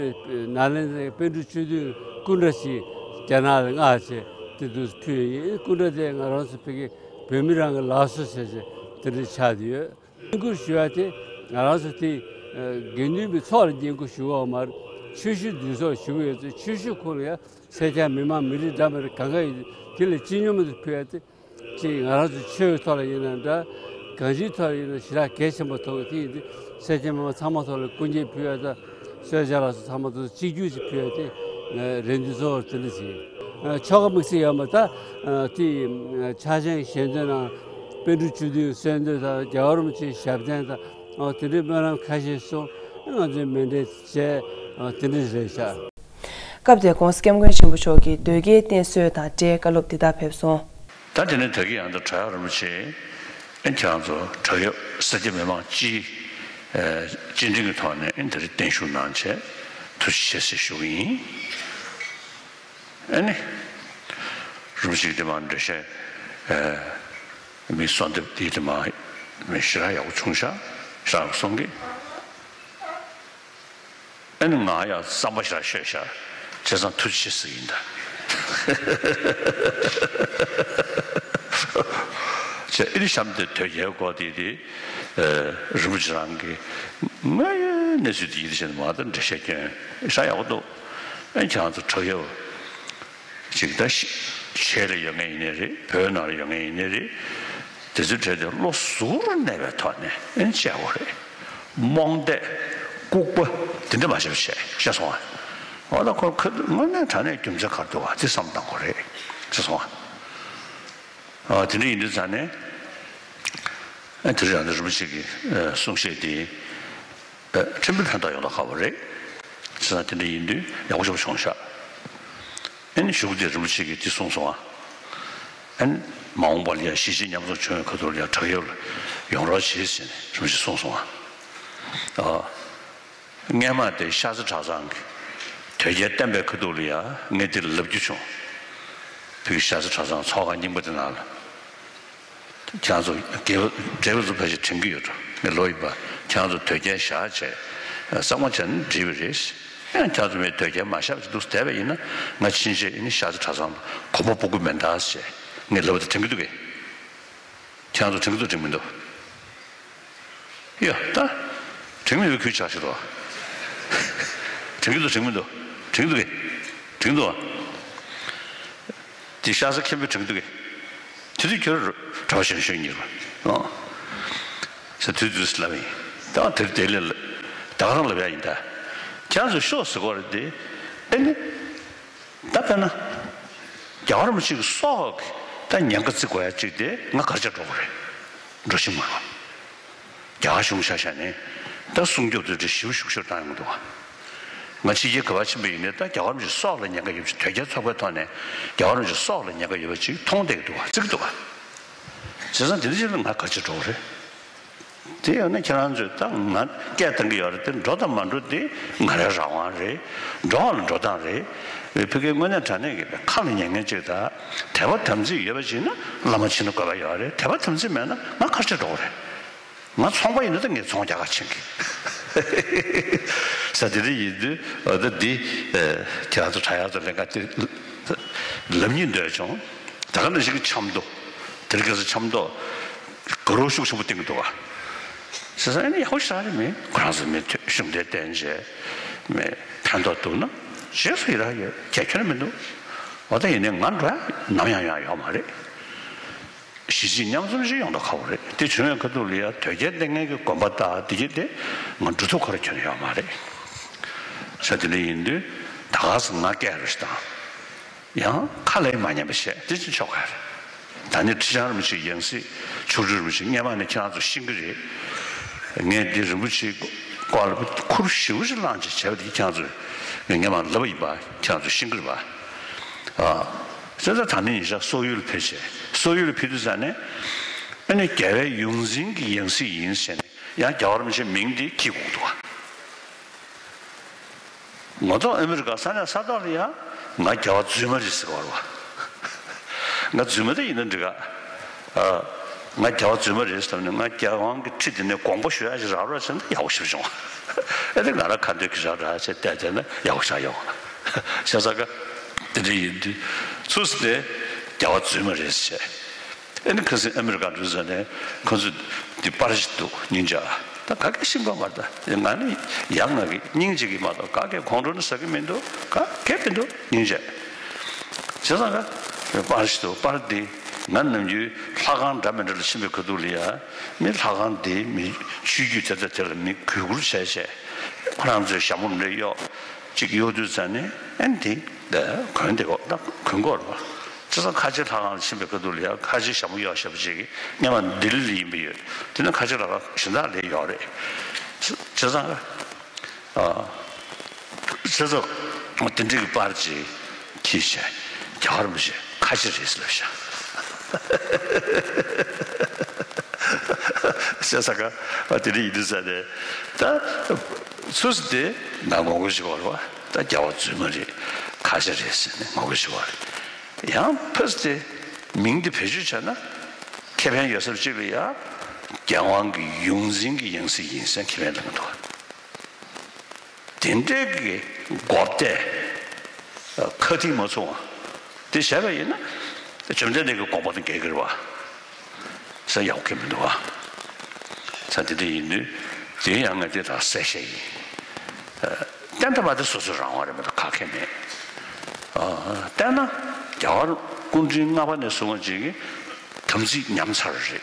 ནཱ་ལེནྡྲའི་པཎ་གྲུབ་བཅུ་བདུན་སྐུ་འདྲ་ཞིག་རྒྱ་ནག་ལ་མངགས་བྱས་དེ་དུས་ཕུལ་ཡིན། སྐུ་འདྲ་དེ་ང་རང་ཚོ་ཕ་གི་ བོད་མི་རང་གི་ལགས་སོ་ཟེར་ཟེར་དེ་འདྲ་ཆགས་བསྡད་ཡོད། བསྙེན་བཀུར་ཞུ་ཡ་དེ་ང་རང་ཚོ་དེ་དགེ་འདུན་པའི་ཚོགས་ལ་བསྙེན་བཀུར་ཞུ་བ་མ་རེད། ཆོས་ཞུ་འདུས་ཚོགས་ཞུ་གི་ཡོད་ཚེ་ཆོས་ཞུ་ཁོ་ལ་ཡ་སེར་སྐྱ་མི་མང་མི་རིགས་འདྲ་མི་འདྲ་གང་ག་ཡོད་དེ་ལ་སྤྱི་སྙོམས་དུ་ཕུལ་ཡ་དེ། ཅིག་ང་རང་ཚོ་ཆོས་ཀྱི་ཐོག་ལ་ཡིན་ན་འདྲ། གང་ཅིའི་ཐོག་ལ་ཡིན་ན་ཞེ་དྲག་གལ་ཆེན་པོ་མཐོང་གི་དེ་ཡིན་དུས་སེར་སྐྱ་མི་མང་ཚང་མ་ཐོག་ལ་སྐུ་འགྱེད་ཕུལ་ཡ་དང་གསོལ་ཇ་ལ་སོགས་ཚང་མ་ཐོག་གཅིག་གྱུར་ཅིག་ཕུལ་ཡ་དེ་ང་རེ་འདུན་གཙོ་བོར་དེ་འདྲ་ཞིག་ཡིན། ཆོ་ག་དམིགས་བསལ་ཡོད་མ་རེད། ད་དེ་ཕྱག་ཆེན་ཞལ་འདོན་དང་པཎ་གྲུབ་བཅུ་བདུན་གསོལ་འདེབས་དང་རྒྱལ་བ་རིན་པོ་ཆེའི་ཞབས་བརྟན་དང་དེ་འདྲའི་སྨོན་ལམ་ཁ་ཤས་སོང་ང་ཚོས་མཎྜལ་བྱས་དེ་འདྲ་རེད་ཤག་སྐབས་དེར་༧གོང་ས་༧སྐྱབས་མགོན་ཆེན་པོ་མཆོག་གིས་དོལ་རྒྱལ་བསྟེན་གསོལ་དང་འབྲེལ་བཀའ་སློབ་འདི་ལྟར་ཕེབས་སོང་། ད་དེ་ནས་དོལ་རྒྱལ་ཡང་དག་དྲག་ཡབ་རིན་པོ་ཆེ་ཨེ་ཁྱེད་རང་ཚོ་དྲག་ཡབ་སེར་སྐྱ་མི་མང་སྤྱི་ཨེ་སྤྱི་འགྲིམ་གྱི་ཐོག་ནས་ཨེ་འདིར་བརྟན་བཞུགས་གནང་བྱས་ཐུགས་རྗེ་ཆེ་ཟེར་ཞུ་གི་ཡིན། ཨེ་ནི་རིན་པོ་ཆེ་འདི་མ་འགྲེལ་བཤད་ཨེ་མི་གསོལ་འདེབས་འདི་དེ་མ་མི་ཞེ་དྲག་ཡག་པོ་བྱུང་ཤག་ཞེ་དྲག་གསུང་གི། ཨ་ནི་ང་ཡང་བསམ་པ་ཞིག་ལ་ཤོད་ཤག་བྱས་ཙང་ཐུགས་རྗེ་ཆེ་ཟེར་ཡིན་ད། བྱས་ཨ་ནི་གཤམ་དེ་དོལ་རྒྱལ་སྐོར་དེ་དེ་རིན་པོ་ཆེ་རང་གི་དངོས་ཡོད་གནས་ཚུལ་དེ་ཡིད་ཆེས་མ་གཏོགས་འགྲེལ་བཤད་སྐྱོན་ཤ་ཡག་པོ་འདུག་ཨ་ནི་ཁྱེད་རང་ཚོ་དྲག་ཡོད་ཅིག་ད་ཤི་ཤེས་ལ་ཡོད་ངེས་ཡིན་ནི་རེད། བོད་ནང་ལ་ཡོད་ངེས་ཡིན་ནི་རེད། དེ་ཚོའི་གྲས་དེ་བློ་གཟུ་བོར་གནས་པའི་ཐོག་ནས་ཨེ་བྱས་དགོས་རེད། རྨོངས་དད་ལྐུགས་པ་དེ་འདྲ་མ་བྱེད་པ་བྱས་ཤེས་སོང་ཨ། འོ་ད་ཁོ་ཁ་དངོས་གནས་དྲང་གནས་རྒྱུ་མཚན་ག་རེ་འདུག་བ་དེ་བསམ་བཏང་དགོས་རེད་ཤེས་སོང་ཨ། དེ་འདྲ་ཡིན་དུས་ཙང་ནས་ཨ་དེ་རིང་ཡང་རིན་པོ་ཆེ་གི་གསུང་བཤད་དེ་ཕྲན་བུ་ཕན་ཐོགས་ཡོང་ད་ཁག་པོ་རེད། བྱས་ཙང་དེ་འདྲ་ཡིན་དུས་ཡག་པོ་ཞེ་པོ་བྱུང་ཤག་ཨ་ནི་གཞུག་དེ་རིན་པོ་ཆེ་གིས་འདི་གསུངས་སོང་ཨ། ཨ་ནི་མ་འོངས་པ་ལ་ཡང་གཞིས་བྱེས་མཉམ་འཛོམས་བྱུང་བའི་ཁ་ཐུག་ལ་ཡང་དྲག་ཡོད་ལ་ཡོང་རོགས་བྱེད་ཟེར་ནས་རིན་པོ་ཆེས་གསུངས་སོང་ཨ། ཨ། སྔས་མ་དེ་ཤར་རྩེ་གྲྭ་ཚང་གིས་དོལ་རྒྱལ་བསྟེན་པའི་ཁ་ཐུག་ལ་ཡང་ངས་འདི་ལབ་རྒྱུ་བྱུང་། བོད་ཀྱི་ཤར་རྩེ་གྲྭ་ཚང་ཚོགས་ཁང་རྙིང་པ་དེ་ནང་ལ། ཁྱེད་རང་ཚོ་དགེ་བ་འབྲས་བུ་ཚོ་ཕལ་ཆེར་དྲན་གྱི་ཡོད་འགྲོ། ངས་ལོ་ཡིན་པ་ཁྱེད་རང་ཚོ་དོལ་རྒྱལ་བཞག་བྱས་གཙང་མ་བྱས་ན་འགྲིག་པ་རེད། ཡང་ཁྱེད་རང་ཚོ་མི་དོལ་རྒྱལ་མ་བཞག་བྱས་འདུག་བསྡད་པ་ཡིན་ན་ང་ཕྱིན་ཆད་ཨ་ནི་ཤར་རྩེ་གྲྭ་ཚང་ལ་གོམ་པ་སྤོ་གི་མེད་ད་ཟེར་ངས་ལབ་པ་དེ་དྲན་གྱི་འདུག་གས། ཁྱེད་རང་ཚོ་དྲན་གྱི་འདུག་དྲན་མི་འདུག་ཡ་ད། དྲན་མི་ཡོད་ཁུལ་ཆགས་ཤིག་རོ། དྲན་གྱི་འདུག་དྲན་མི་འདུག་དྲན་གྱི་འདུག་གས། དྲན་གྱི་འདུག་བ། དེ་ཤ་ཚ་མཁན་པོས་དྲན་གྱི་འདུག་གས། དེ་དུས་ཁྱོད་གྲྭ་པ་གཞོན་གཞོན་ཉིད་རེད་པ། ཨོ། ས་དུས་དུས་སུ་ལབ་ཡིན། ད་དེར་དེ་ལས་ད་ག་རང་ལབ་ཡ་ཡིན་ད། ཁྱེད་ཚོ་ཤོག་ཟེར་གོ་རེད་དེ། ཨེ་ནི། ད་དཔེར་ན། རྒྱལ་བ་རིན་པོ་ཆེ་གི་སྲོག་གི་ད་ཉེན་ཁ་བརྩི་དགོས་ཡ་གཅིག་དེ་ང་གར་ཆ་འགྲོ་དགོས་རེད། འགྲོ་ཤི་མ་རོ། རྒྱ་གར་གཞུང་ཆ་བཞག་ནས་ད་སྲུང་སྐྱོབ་དེ་འདྲ་ཞིབ་ཤུགས་ཤུགས་བཏང་ཡོང་གི་འདུག་བ། ང་ཕྱི་རྒྱལ་ག་པར་ཕྱིན་པ་ཡིན་ནའི་ད་རྒྱལ་བ་རིན་པོ་ཆེ་སྲོག་ལ་ཉེན་ཁ་ཡོད་པ་ཅིག་དོལ་རྒྱལ་ཚོགས་པའི་ཐོག་ནས་རྒྱལ་བ་རིན་པོ་ཆེ་སྲོག་ལ་ཉེན་ཁ་ཡོད་པ་ཅིག་མཐོང་བསྡད་ཀྱི་འདུག་བ་བརྩི་གི་འདུག་བ། བྱས་ཙང་དེ་འདྲ་ཅིག་ལ་ང་གར་ཆ་འགྲོ་དགོས་རེད། དེ་ཡང་ན་ཁྱེད་རང་ཚོས་ད་ང་སྐད་བཏང་གི་ཡོད་རེད་དེ་འགྲོ་དང་མ་འགྲོ་དེ་ང་རའི་རང་དབང་རེད། འགྲོ་བ་ལ་འགྲོ་སྟངས་རེད། བོད་ཕ་གིའི་དངོས་གནས་དྲང་གནས་ཀྱི་ཁ་ལ་ཉན་མཁན་ཅིག་དང་དད་པ་དམ་ཚིག་ཡོད་པ་ཅིག་ན་བླ་མ་ཕྱིན་ན་དགོས་པ་ཡོད་རེད། དད་པ་དམ་ཚིག་མེད་ན་ང་གར་ཆ་འགྲོ་དགོས་རེད། ང་ཚོང་པ་ཡིན་ན་ད་ངས་ཚོང་རྒྱག་ག་ཕྱིན་གི། ས་དེ་འདྲ་ཡིན་དུས་ཨ་ད་འདི་ཁྱེད་རང་ཚོ་དྲ་ཡག་ཚོ་ལེན་ག་དེ་ལབ་སྙིང་འདོད་བྱུང་། ད་ག་ནང་བཞིན་གྱི་འཆམ་མདོ། དེ་རིང་ཁ་སང་འཆམ་མདོ་དགའ་རབ་ཤུགས་ཆེན་པོ་བསྟན་གྱི་འདུག་ག་ཟེར་ས་ཨ་ནི་ཡག་པོ་ཞེ་དྲག་རེད། མི་ཁོ་རང་ཚོ་མི་ཐོས་ཤུགས་ལྡན་བསྟན་བྱས་མི་ཕན་ཐོགས་འདུག་ན་རྗེས་སུ་ཡི་རང་ཡོད་གལ་ཁྱོན་ནས་མི་འདུག་འོ་ད་ཡིན་ནའི་ང་འགྲོ་ཡ་ནམ་ཡང་ཡོང་ཡ་ཡོད་མ་རེད། གཞིས་བྱེས་མཉམ་འཛོམས་ཤིག་ཡོང་མདོག་ཁ་པོ་རེད། དེ་བྱུང་བའི་ཁ་ཐུག་ལ་ཡ་དོལ་རྒྱལ་བསྟེན་མཁན་གྱི་དགོན་པ་དང་དེ་གྱད་དེ་ང་འགྲོ་ཐུབ་ཁོ་རང་ཁྱོན་ནས་ཡོད་མ་རེད། ས་དེ་འདྲ་ཡིན་དུས་ད་ག་ས་ང་སྐད་རུ་ཞིག་དང་། ཡང་ཁ་ལས་མ་ཉན་པ་བཤད་དེ་ཅི་ཆོག་ག་རེད། ད་ནི་ཁྲི་བྱང་རིན་པོ་ཆེའི་ཡང་སྲིད་མཆོག་སྤྲུལ་རིན་པོ་ཆེ་སྔས་མ་ནས་ཁྱེད་རང་ཚོ་ཤེས་ཀྱི་རེད། ངས་འདི་རིན་པོ་ཆེའི་སྐོར་ལ་ཁུར་ཞེ་པོ་ཞིག་བླངས་བྱས་བྱས་པ་དེ་ཁྱེད་རང་ཚོས་ངས་སྔས་མ་ལབ་པ་ཡིན་པ་ཁྱེད་རང་ཚོས་ཤེས་ཀྱི་རེད་པ། ཨ། བྱས་ཙང་ད་ནི་ཉིན་ཞག་སོག་ཡུལ་ལ་ཕེབས་བྱས་སོག་ཡུལ་ལ་ཕེབས་དུས་ཙང་ནས་ཨ་ནི་རྒྱལ་བའི་ཡོངས་འཛིན་གྱི་ཡང་སྲིད་ཡིན་ཟེར་ནས་ཡང་རྒྱལ་བ་རིན་པོ་ཆེའི་མིང་འདི་འཁྱེར་དགོས་འདུག་ག་ངོ་ཐོག་ཨ་མི་རི་ཀ་ས་གནས་ས་ཐོག་ལ་ཡ་ང་རྒྱལ་བ་རྫུན་མ་རེད་ཟེར་བ་རེད་བ། ང་རྫུན་མ་དེ་ཡིན་ན་འགྲིག་ག་ཨ། ང་རྒྱལ་བ་རྫུན་མ་རེད་ཟེར་ནས་ང་རྒྱལ་དབང་གི་ཁྲི་དེ་ནས་དགོངས་པ་ཞུ་ཡ་ཞིག་རག་རོགས་བྱས་ན་ཡག་པོ་ཞིག་བྱུང་། ཨེ་དེ་ང་རང་ཁ་འདོན་གྱི་རག་རག་བྱས་བལྟས་བལྟས་ན་ཡག་པོ་ཞིག་ཡོང་། བྱས་ཙང་ཀ་དེ་འདྲ་ཡིན་དུས་ཚུགས་སུ་དེ་རྒྱལ་བ་རྫུན་མ་རེད་ཟེར། ཨ་ནི་ཁ་སང་ཨ་མི་རི་ཀ་འགྲོ་ས་ནས་ཁོ་ཚོ་འདི་པར་ཞིག་འདུག་སྙིང་རྗེ། ད་ག་གེ་ཤེས་ཀྱི་མ་རེད། ད་ང་ནི་ཡག་ང་གི་སྙིང་རྗེ་གི་མ་གཏོགས་ག་གེ་ཁོང་ཁྲོ་ནི་ཟ་གི་མི་འདུག་ག་གེ་མི་འདུག་སྙིང་རྗེ། བྱས་ཙང་ག་པར་ཞིག་འདུག་པར་འདི་ང་ནམ་རྒྱུན་ལྷ་ཁང་འདྲ་མི་འདྲ་ལ་ཕྱིན་པའི་ཁ་ཐུག་ལ་ཡ། མི་ལྷ་ཁང་འདི་མི་ཆོས་བརྒྱུད་དེ་དང་དེ་ལ་མི་གུས་བཀུར་བྱས་བྱས། ཁོ་རང་ཚོའི་ཞྭ་མོ་འདྲ་གཡོག་ཅིག་གཡོག་དུས་ཙ་ནས་ཨ་ནི་དེ་གོན་དེ་གོ་ད་གོན་གོ་རེད་པ། བྱས་ཙང་ཁ་ཆེ་ལྷ་ཁང་ལ་ཕྱིན་པའི་ཁ་ཐུག་ལ་ཡ་ཁ་ཆེ་ཞྭ་མོ་གཡོག་ཞེ་པོ་ཅིག་གིས་སྔོན་མ་ལྡི་ལི་ལ་ཡིན་པ་ཡོད། དེ་ནས་ཁ་ཆེ་ལྷ་ཁང་གཞན་དག་ལ་ཡོད་རེད། བྱས་ཙང་ཨ། བྱས་ཙང་དེ་འདྲའི་གི་པར་ཅིག་འཁྱེར་བྱས་རྒྱལ་བ་རིན་པོ་ཆེ་ཁ་ཆེ་རེད་ཟེར་ལབ་ཤག་བྱས་ཙང་ག་དེ་འདྲ་ཡིན་དུས་ཙ་ནས་ད་སུ་ཟེར་དེ་ང་ངོ་རྒོལ་བྱེད་ཀྱི་ཡོད་རེད་པ། ད་རྒྱལ་བ་རྫུན་མ་རེད། ཁ་ཆེ་རེད་ཟེར་ནས་ངོ་རྒོལ་བྱེད་ཀྱི་ཡོད་རེད། ཡང་ཕ་སི་དེ་མིང་དེ་བེད་སྤྱོད་བྱས་ན་ཁེ་ཕན་ཡོད་ས་ཅིག་ལ་ཡ། རྒྱལ་དབང་གི་ཡོངས་འཛིན་གྱི་ཡང་སྲིད་ཡིན་ཟེར་ཁེ་ཕན་ལེན་གྱི་འདུག་དེ་འདྲའི་གི་མགོ་བདེ་ཁ་ཐིག་མ་ཚུགས་པ་དེ་བྱས་པ་ཡིན་ན། བཅོམ་ལྡན་འདས་ཀྱི་དགོངས་པ་དང་འགལ་གྱི་རེད་པ། ས་ཡག་གི་མི་འདུག་པ། ས་དེ་འདྲ་ཡིན་དུས་དེ་ཡང་ང་དེ་དག་གསལ་བཤད་ཡིན། བསྟན་དང་པ་དེ་སོ་སོའི་རང་དབང་རེད་མ་གཏོགས་ག་གེ་མེད། ཨ། བསྟན་ན་རྒྱལ་བ་སྐུ་ཕྲེང་ལྔ་པ་ནས་བཟུང་བ་ཅིག་གིས་དམ་ཚིག་ཉམས་ཚར་རེད།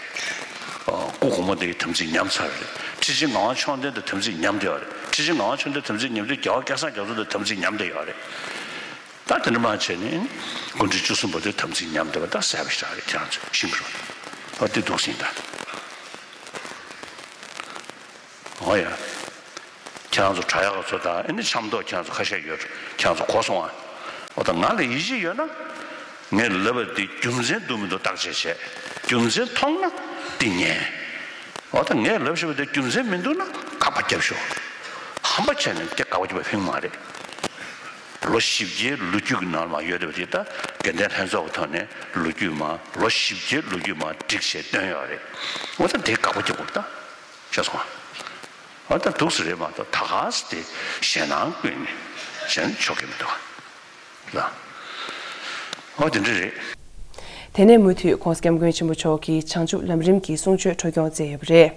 ཨ། སྐུ་གོང་མ་དེ་ཡི་དམ་ཚིག་ཉམས་ཚར་རེད། ཁྲི་ཆེན་ངག་དབང་མཆོག་ལྡན་དང་དམ་ཚིག་ཉམས་བསྡད་ཡོད་རེད། ཁྲི་ཆེན་ངག་དབང་མཆོག་ལྡན་དམ་ཚིག་ཉམས་དུས་རྒྱལ་བ་སྐལ་བཟང་རྒྱ་མཚོ་དང་དམ་ཚིག་ཉམས་བསྡད་ཡོད་རེད། ད་དེ་འདྲ་མ་བྱས་ནས་སྐུ་ཕྲེང་བཅུ་གསུམ་པ་དེ་དམ་ཚིག་ཉམས་བསྡད་པ་ད་གསལ་པོ་ཞིག་རེད། ཁྱེད་རང་ཚོས་ཤེས་ཀྱི་རེད། ཨ། དེ་འདུག་ཟིན་ད། འོ་ཡ། ཁྱེད་རང་ཚོ་དྲ་ཡག་ཚོ་དང་ཨ་ནི་འཆམ་ཐོག་ཁྱེད་རང་ཚོ་ཁ་ཤས་ཡོད། ཁྱེད་རང་ཚོ་གོ་སོང་ཨ། འོ་ད་ང་ལ་ཡིད་ཆེས་ཡོད་ན། ངས་ལབ་པ་འདི་རྒྱུ་མཚན་འདུག་མི་འདུག་བརྟག་དཔྱད་བྱས། རྒྱུ་མཚན་མཐོང་ན་འདི་ཉན། འོ་ད་ངས་ལབ་བཞག་པ་འདི་རྒྱུ་མཚན་མི་འདུག་ན་དགག་པ་རྒྱབ་ཤོག་ཧམ་པ་བྱས་ནས་དེ་དགག་པ་རྒྱབ་པ་ཕན་མ་རེད། ལོ་བཞི་བརྒྱའི་ལོ་རྒྱུས་ཀྱི་ནང་ལ་མ་ཡོད་རེད་པ། དེ་ད་དགེ་ལྡན་ལྷན་ཚོགས་ཀྱི་ཐོག་ནས་ལོ་རྒྱུས་མ་ལོ་བཞི་བརྒྱའི་ལོ་རྒྱུས་མ་བསྒྲིགས་བྱས་བཏོན་ཡོད་རེད། འོ་ད་དེ་དགག་པ་རྒྱབ་དགོས་ད། ཤེས་སོང་ཨ། ཨ་ད་འདུག་སེ་རེད་མ་གཏོགས་ད་ག་སེ་དེ་ཞེད་སྣང་ཀུན་ནས་བྱས་ན་ཆོག་གི་མི་འདུག་ལ། ཨོ་དེ་འདྲ་རེད། དེ་ནས་མུ་མཐུད་༸གོང་ས་༸སྐྱབས་མགོན་ཆེན་པོ་མཆོག་གིས་བྱང་ཆུབ་ལམ་རིམ་གྱི་གསུང་ཆོས་འཕྲོ་སྐྱོང་མཛད་ཡོད་པ་རེད།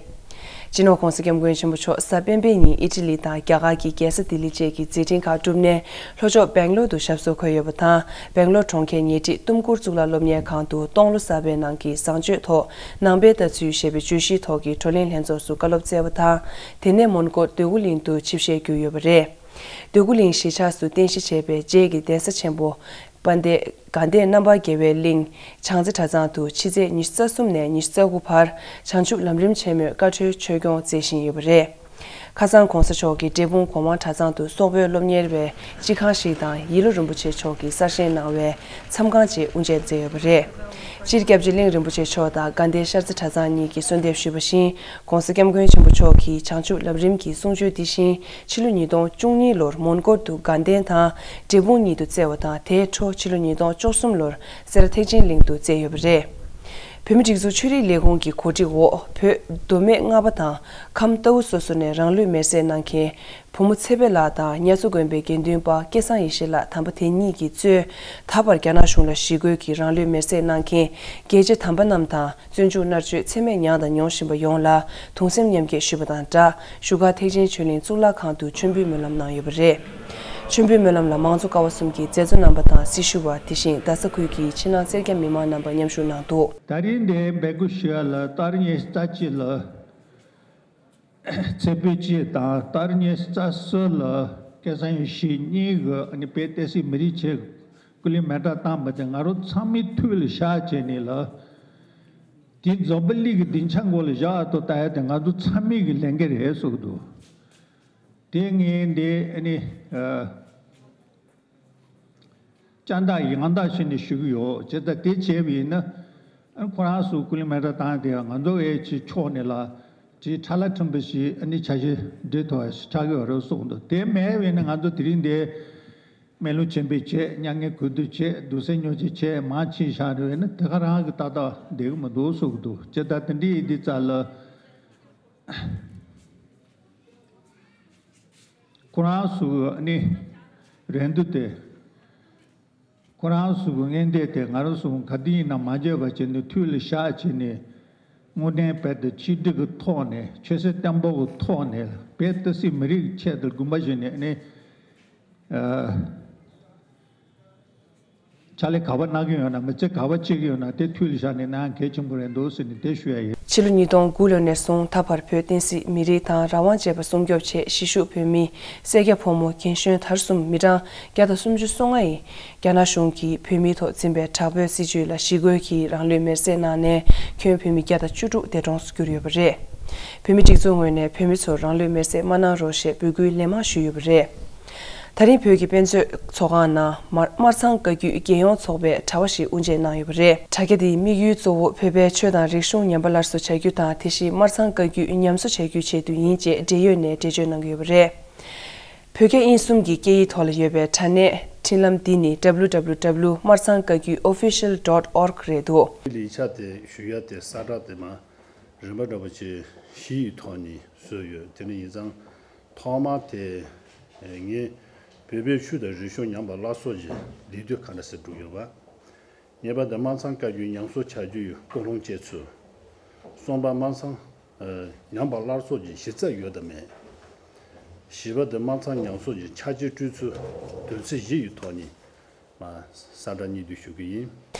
སྤྱི་ནོར་༸གོང་ས་༸སྐྱབས་མགོན་ཆེན་པོ་མཆོག་གཟའ་སྤེན་པའི་ཉིན་ཨི་ཊ་ལི་དང་རྒྱ་གར་གྱི་རྒྱལ་ས་ལྡི་ལི་བཅས་ཀྱི་མཛད་འཕྲིན་ཁག་བསྒྲུབས་ནས་ལྷོ་ཕྱོགས་སྦེང་ལོར་དུ་ཞབས་སོར་འཁོད་ཡོད་པ་དང་། སྦེང་ལོར་གྲོང་ཁྱེར་ཉེ་འཁྲིས་ཏུམ་ཀུར་གཙུག་ལག་སློབ་གཉེར་ཁང་དུ་སྟོང་ལོ་གསར་པའི་ནང་གི་བཟང་སྤྱོད་ཐོག་ནང་པའི་ལྟ་ཚུལ་ཞེས་པའི་བརྗོད་གཞིའི་ཐོག་གི་བགྲོ་གླེང་ལྷན་ཚོགས་སུ་བཀའ་སློབ་སྩལ་བ་དང་། དེ་ནས་མོན་གྷོ་འདོད་རྒུ་གླིང་དུ་ཆིབས་ཞལ་བསྒྱུར་ཡོད་པ་རེད། འདོད་རྒུ་གླིང་གཞིས་ཆགས་སུ་རྟེན་གཞི་བྱས་པའི་རྗེ་གི་གདན་ས་ཆེན་པོ་དཔལ་ལྡན་དགའ་ལྡན་རྣམ་པར་རྒྱལ་བའི་གླིང་བྱང་རྩེ་གྲྭ་ཚང་དུ་ཕྱི་ཚེས་ཉི་ཤུ་རྩ་གསུམ་ནས་ཉི་ཤུ་རྩ་དགུ་བར་བྱང་ཆུབ་ལམ་རིམ་ཆེན་མོའི་བཀའ་འཁྲོལ་ཆོས་སྐྱོང་མཛད་བཞིན་ཡོད་པ་རེད། ཁ་སང་༸གོང་ས་མཆོག་གིས་འབྲས་སྤུངས་གོང་དབང་གྲྭ་ཚང་དུ་སོག་པོའི་སློབ་གཉེར་བའི་སྤྱི་ཁང་ཞིག་དང་ཡིད་བློ་རིན་པོ་ཆེ་མཆོག་གིས་གསར་བཞེངས་གནང་བའི་མཚམས་ཁང་བཅས་དབུ་འབྱེད་མཛད་ཡོད་པ་རེད། སྤྱིར་སྐྱབས་རྗེ་གླིང་རིན་པོ་ཆེ་མཆོག་དང་དགའ་ལྡན་ཤར་རྩེ་གྲྭ་ཚང་གཉིས་ཀྱིས་གསོལ་འདེབས་ཞུས་པ་བཞིན། ༸གོང་ས་༸སྐྱབས་མགོན་ཆེན་པོ་མཆོག་གིས་བྱང་ཆུབ་ལམ་རིམ་གྱི་གསུང་ཆོས་འདི་བཞིན་ཕྱི་ལོ་ཉིས་སྟོང་བཅུ་གཉིས་ལོར་མོན་གྷོ་དུ་དགའ་ལྡན་དང་འབྲས་སྤུངས་གཉིས་སུ་སྩལ་བ་དང་། དེའི་འཕྲོ་ཕྱི་ལོ་ཉིས་སྟོང་བཅུ་གསུམ་ལོར་སེ་ར་ཐེག་ཆེན་གླིང་དུ་སྩལ་ཡོད་པ་རེད། བོད་མིའི་སྒྲིག་འཛུགས་ཆོས་རིག་ལས་ཁུངས་ཀྱི་གོ་སྒྲིག་འོག་བོད་མདོ་སྨད་རྔ་པ་དང་ཁམས་རྟའུ་སོ་སོ་ནས་རང་ལུས་མེར་སྲེག་གནང་མཁན་བུ་མོ་ཚེ་འཕེལ་ལགས་དང་གཉའ་གཙུག་དགོན་པའི་དགེ་འདུན་པ་སྐལ་བཟང་ཡེ་ཤེས་ལགས་དམ་པ་དེ་ཉིད་ཀྱིས་གཙོས། ད་བར་རྒྱ་ནག་གཞུང་ལ་ཞི་རྒོལ་གྱིས་རང་ལུས་མེར་སྲེག་གནང་མཁན་རྒྱལ་གཅེས་དམ་པ་རྣམས་དང་། བཙོན་འཇུག་མནར་གཅོད་ཚད་མེད་མྱངས་དང་མྱོང་བཞིན་པ་ཡོངས་ལ་གདུང་སེམས་མཉམ་སྐྱེད་ཞུས་པ་དང་སྦྲགས། བཞུགས་སྒར་ཐེག་ཆེན་ཆོས་གླིང་གཙུག་ལག་ཁང་དུ་མཆོད་འབུལ་སྨོན་ལམ་གནང་ཡོད་པ་རེད། མཆོད་འབུལ་སྨོན་ལམ་ལ་མང་གཙོ་ཀ་བ་གསུམ་གྱི་མཛད་གཙོ་རྣམ་པ་དང་སྲི་ཞུ་བ། དེ་བཞིན་རྡ་ས་ཁུལ་གྱི་ཕྱི་ནང་སེར་སྐྱ་མི་མང་རྣམ་པ་མཉམ་ཞུགས་གནང་འདུག་ད་རིང་འདིར་འབོད་སྐུལ་ཞུ་ཡ་ལ་ཏ་རིག་ཉི་ཤུ་རྩ་གཅིག་ལ་ཚེ་འཕེལ་སྐྱིད་དང་། ཏ་རིག་ཉི་ཤུ་རྩ་གསུམ་ལ་སྐལ་བཟང་ཡེ་ཤེས་གཉིས་ཀྱིས་ཨ་ནི་བོད་བསྟན་སྲིད་མི་རིགས་ཆེད་སྐུ་ལུས་མེ་སྲེག་བཏང་བ་དེ་ང་རང་ཚང་མའི་ཐུགས་ལ་བཞག་བྱས་ནས་ལ། དེ་འཛམ་བུ་གླིང་གི་སྡིངས་ཆ་མགོ་ལ་བཞག་ཏུ་ལྟ་ཡ་དེ་ང་ཚོ་ཚང་མའི་གི་ལས་འགན་རེད་གསུངས་འདུག་དེ་ངས་འདི་ཨ་ནི་ཨ། དཔྱད་འདེམས་ཡང་དག་བྱས་ནས་ཞུ་གི་ཡོད། ཇི་ལྟར་དེ་བྱས་པ་ཡིན་ན། ཨ་ཁོ་རང་ཚོ་སྐུ་ལུས་མེ་སྲེག་བཏང་དེ་ང་ཚོ་འོས་ཀྱི་ཕྱོགས་ནས་ལ་ཅིག་ཁྲ་ལ་ཁྲིམས་པ་ཞིག་ཨ་ནི་ཆ་ཤས་འདྲི་ཐོག་ཆགས་ཀྱི་ཡོད་རེད་གསུངས་འདུག་དེ་མེད་པ་ཡིན་ན་ང་ཚོ་དེ་རིང་འདི་སྨོན་ལམ་ཆེན་པོ་བྱས། མྱ་ངན་གུས་འདུད་བྱས། གདུང་སེམས་མཉམ་སྐྱེད་བྱས། མར་ཕྱིན་བཞག་རེད་ན་དེ་ག་རང་གི་ཏག་ཏག་བསྡད་ཀྱི་མི་འདུག་གསུངས་འདུག་ཇི་ལྟར་དེ་འདྲ་ཡིན་དུས་ཙམ་ལ། ཁོ་རང་ཚོ་ནི་རེ་འདུན་དེ་ ཁོ་རང་ཚོ་གི་ངན་འདས་དེ་ང་རང་ཚོ་ག་དུས་ཡིན་ན་མ་བརྗེད་པ་བྱས་ནས་ཐུགས་ལ་བཞག་བྱས་ནས། དངོས་གནས་བོད་དུ་ཆིག་སྒྲིལ་གྱི་ཐོག་ནས་ཆོས་སྲིད་བརྟན་པོ་གི་ཐོག་ནས་བོད་ཏི་སེ་མི་རིགས་ཆེད་དུ་དགོངས་པ་བཞེས་ནས་ནི། ཨ། ཕྱག་ལས་ག་པར་གནང་གི་ཡོད་ན། མི་ཚེ་ག་པར་སྐྱེལ་གྱི་ཡོད་ན། དེ་ཐུགས་ལ་བཞག་ནས་གནང་ཡ་གལ་ཆེན་པོ་རེད་འདུག་ཟེར་ནས་དེ་ཞུ་ཡ་ཡིན། ཕྱི་ལོ་ཉིས་སྟོང་དགུ་ལོ་ནས་བཟུང་ད་བར་བོད་བསྟན་སྲིད་མི་རིགས་དང་རང་དབང་བཅས་པ་སྲུང་སྐྱོབ་ཆེད་གཞིས་བཞུགས་བོད་མི་སེར་སྐྱ་ཕོ་མོ་རྒན་གཞོན་དར་གསུམ་མི་གྲངས་བརྒྱ་དང་སུམ་ཅུ་སོ་ལྔ་ཡིས། རྒྱ་ནག་གཞུང་གིས་བོད་མིའི་ཐོག་འཛིན་པའི་དྲག་པོའི་སྲིད་བྱུས་ལ་ཞི་རྒོལ་གྱིས་རང་ལུས་མེར་སྲེག་གནང་ནས། ཁྱོན་བོད་མི་བརྒྱ་དང་བཅུ་དྲུག་འདས་གྲོངས་སུ་གྱུར་ཡོད་པ་རེད། བོད་མིའི་སྒྲིག་འཛུགས་ངོས་ནས་བོད་མི་ཚོར་རང་ལུས་མེར་སྲེག་མ་གནང་རོགས་ཞེས་འབོད་སྐུལ་ལན་མང་ཞུས་ཡོད་པ་རེད། ད་རིང་བོད་ཀྱི་དཔེ་མཛོད་ཚོགས་ཁང་ནང་མར་སྨར་ཚང་བཀའ་བརྒྱུད་རྒྱལ་ཡོངས་ཚོགས་པས་དྲ་བ་ཞིག་དབུ་འབྱེད་གནང་ཡོད་པ་རེད། དྲ་རྒྱ་དེའི་དམིགས་ཡུལ་གཙོ་བོ་བོད་པའི་ཆོས་དང་རིག་གཞུང་ཉམས་པ་སླར་གསོ་བྱ་རྒྱུ་དང་། དེ་བཞིན་སྨར་ཚང་བཀའ་བརྒྱུད་ཉམས་གསོ་བྱ་རྒྱུའི་ཆེད་དུ་ཡིན་ཅེས་འབྲེལ་ཡོད་ནས་འགྲེལ་བརྗོད་གནང་གི་ཡོད་པ་རེད། བོད་རྒྱ་དབྱིན་གསུམ་གྱི་སྐད་ཡིག་ཐོག་ལ་ཡོད་པའི་དྲ་གནས་འཕྲིན་ལམ་འདི་ནི་www སྨར་ཚང་བཀའ་བརྒྱུད་official dot org རེད་འདུག། ལས་འཆར་དེ་ཞུ་ཡ་དེ་གསལ་བསྒྲགས་དེ་མ་རིམ་པ་འདྲ་པོ་ཅིག་བཞི་ཡི་ཐོག་ནས་བཟོས་ཡོད། དེ་ནི་ཡིན་ཙང་ཐོག་མ་དེ་ངས་བོད་པའི་ཆོས་དང་རིག་གཞུང་ཉམས་པ་སླར་གསོ་གྱི་ལས་དོན་ག་འདྲ་སེ་བསྒྲུབས་ཡོད་པ། གཉིས་པ་དེ་སྨར་ཚང་བཀའ་བརྒྱུད་ཉམས་གསོ་བྱ་རྒྱུ་ཡི་ཀུན་སློང་བཅས་ཚུལ། གསུམ་པ་སྨར་ཚང་ཨ་ཉམས་པ་སླར་གསོ་གྱི་གཞི་རྩ་ཡོད་དམ་མེད། བཞི་པ་དེ་སྨར་ཚང་ཉམས་གསོ་གྱི་ཆ་རྐྱེན་སྤྲོད་ཚུལ། དོན་ཚན་བཞི་ཡི་ཐོག་ནས་མ་གསལ་བསྒྲགས་སྙིང་བསྡུས་ཞུ་གི་ཡིན།